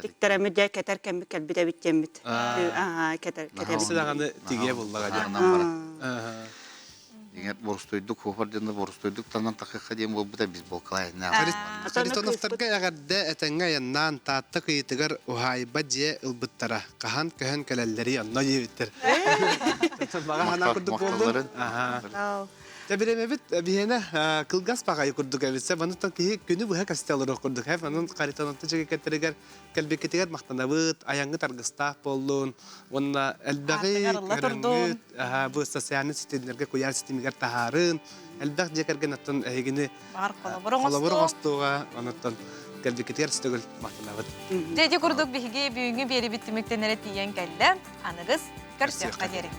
[SPEAKER 10] Тиктэрэммит дьэ кэтэр кэммит кэлбит эбит диэммит. Кэтэр кэтэбит.
[SPEAKER 2] даҕаны тигиэ буллаҕа дьэ.
[SPEAKER 9] Дьиҥэр борустуойдук хуохар дьонно борустуойдук танан тахыхха диэн буолбута бейсболкалаах
[SPEAKER 2] Харитоновтарга эҕэрдэ этэҥҥэ айаннаан Таатта кыйытыгар уһаайба дьиэ ылбыттара. Хаһан көһөн кэлэллэрий онно диэбиттэр. Баҕа санаа курдук буоллун. Дьэ бириэмэбит биһиэнэ кылгас баҕайы курдук эбит. Манытан киһи күнү быһа кэстэ олоруох курдук. Онон Харитоновтар дьиэ кэлбиккитигэр махтанабыт, айаҥҥыт аргыстаах буоллун уонна элбэҕи көрөҥҥүт, бу социальнай ситимнэргэ куйаар ситимигэр таһаарын, элбэх дьиэ кэргэн оттон эһигини холобур оҥостуоҕа, онуттан кэлбиккитигэр сөтөгүл махтанабыт.
[SPEAKER 3] Дьэ ити курдук биһиги бүгүҥҥү биэрибит түмүктэнэрэ тиийэн кэллэ. Аныгыс көрсүөххэ диэри.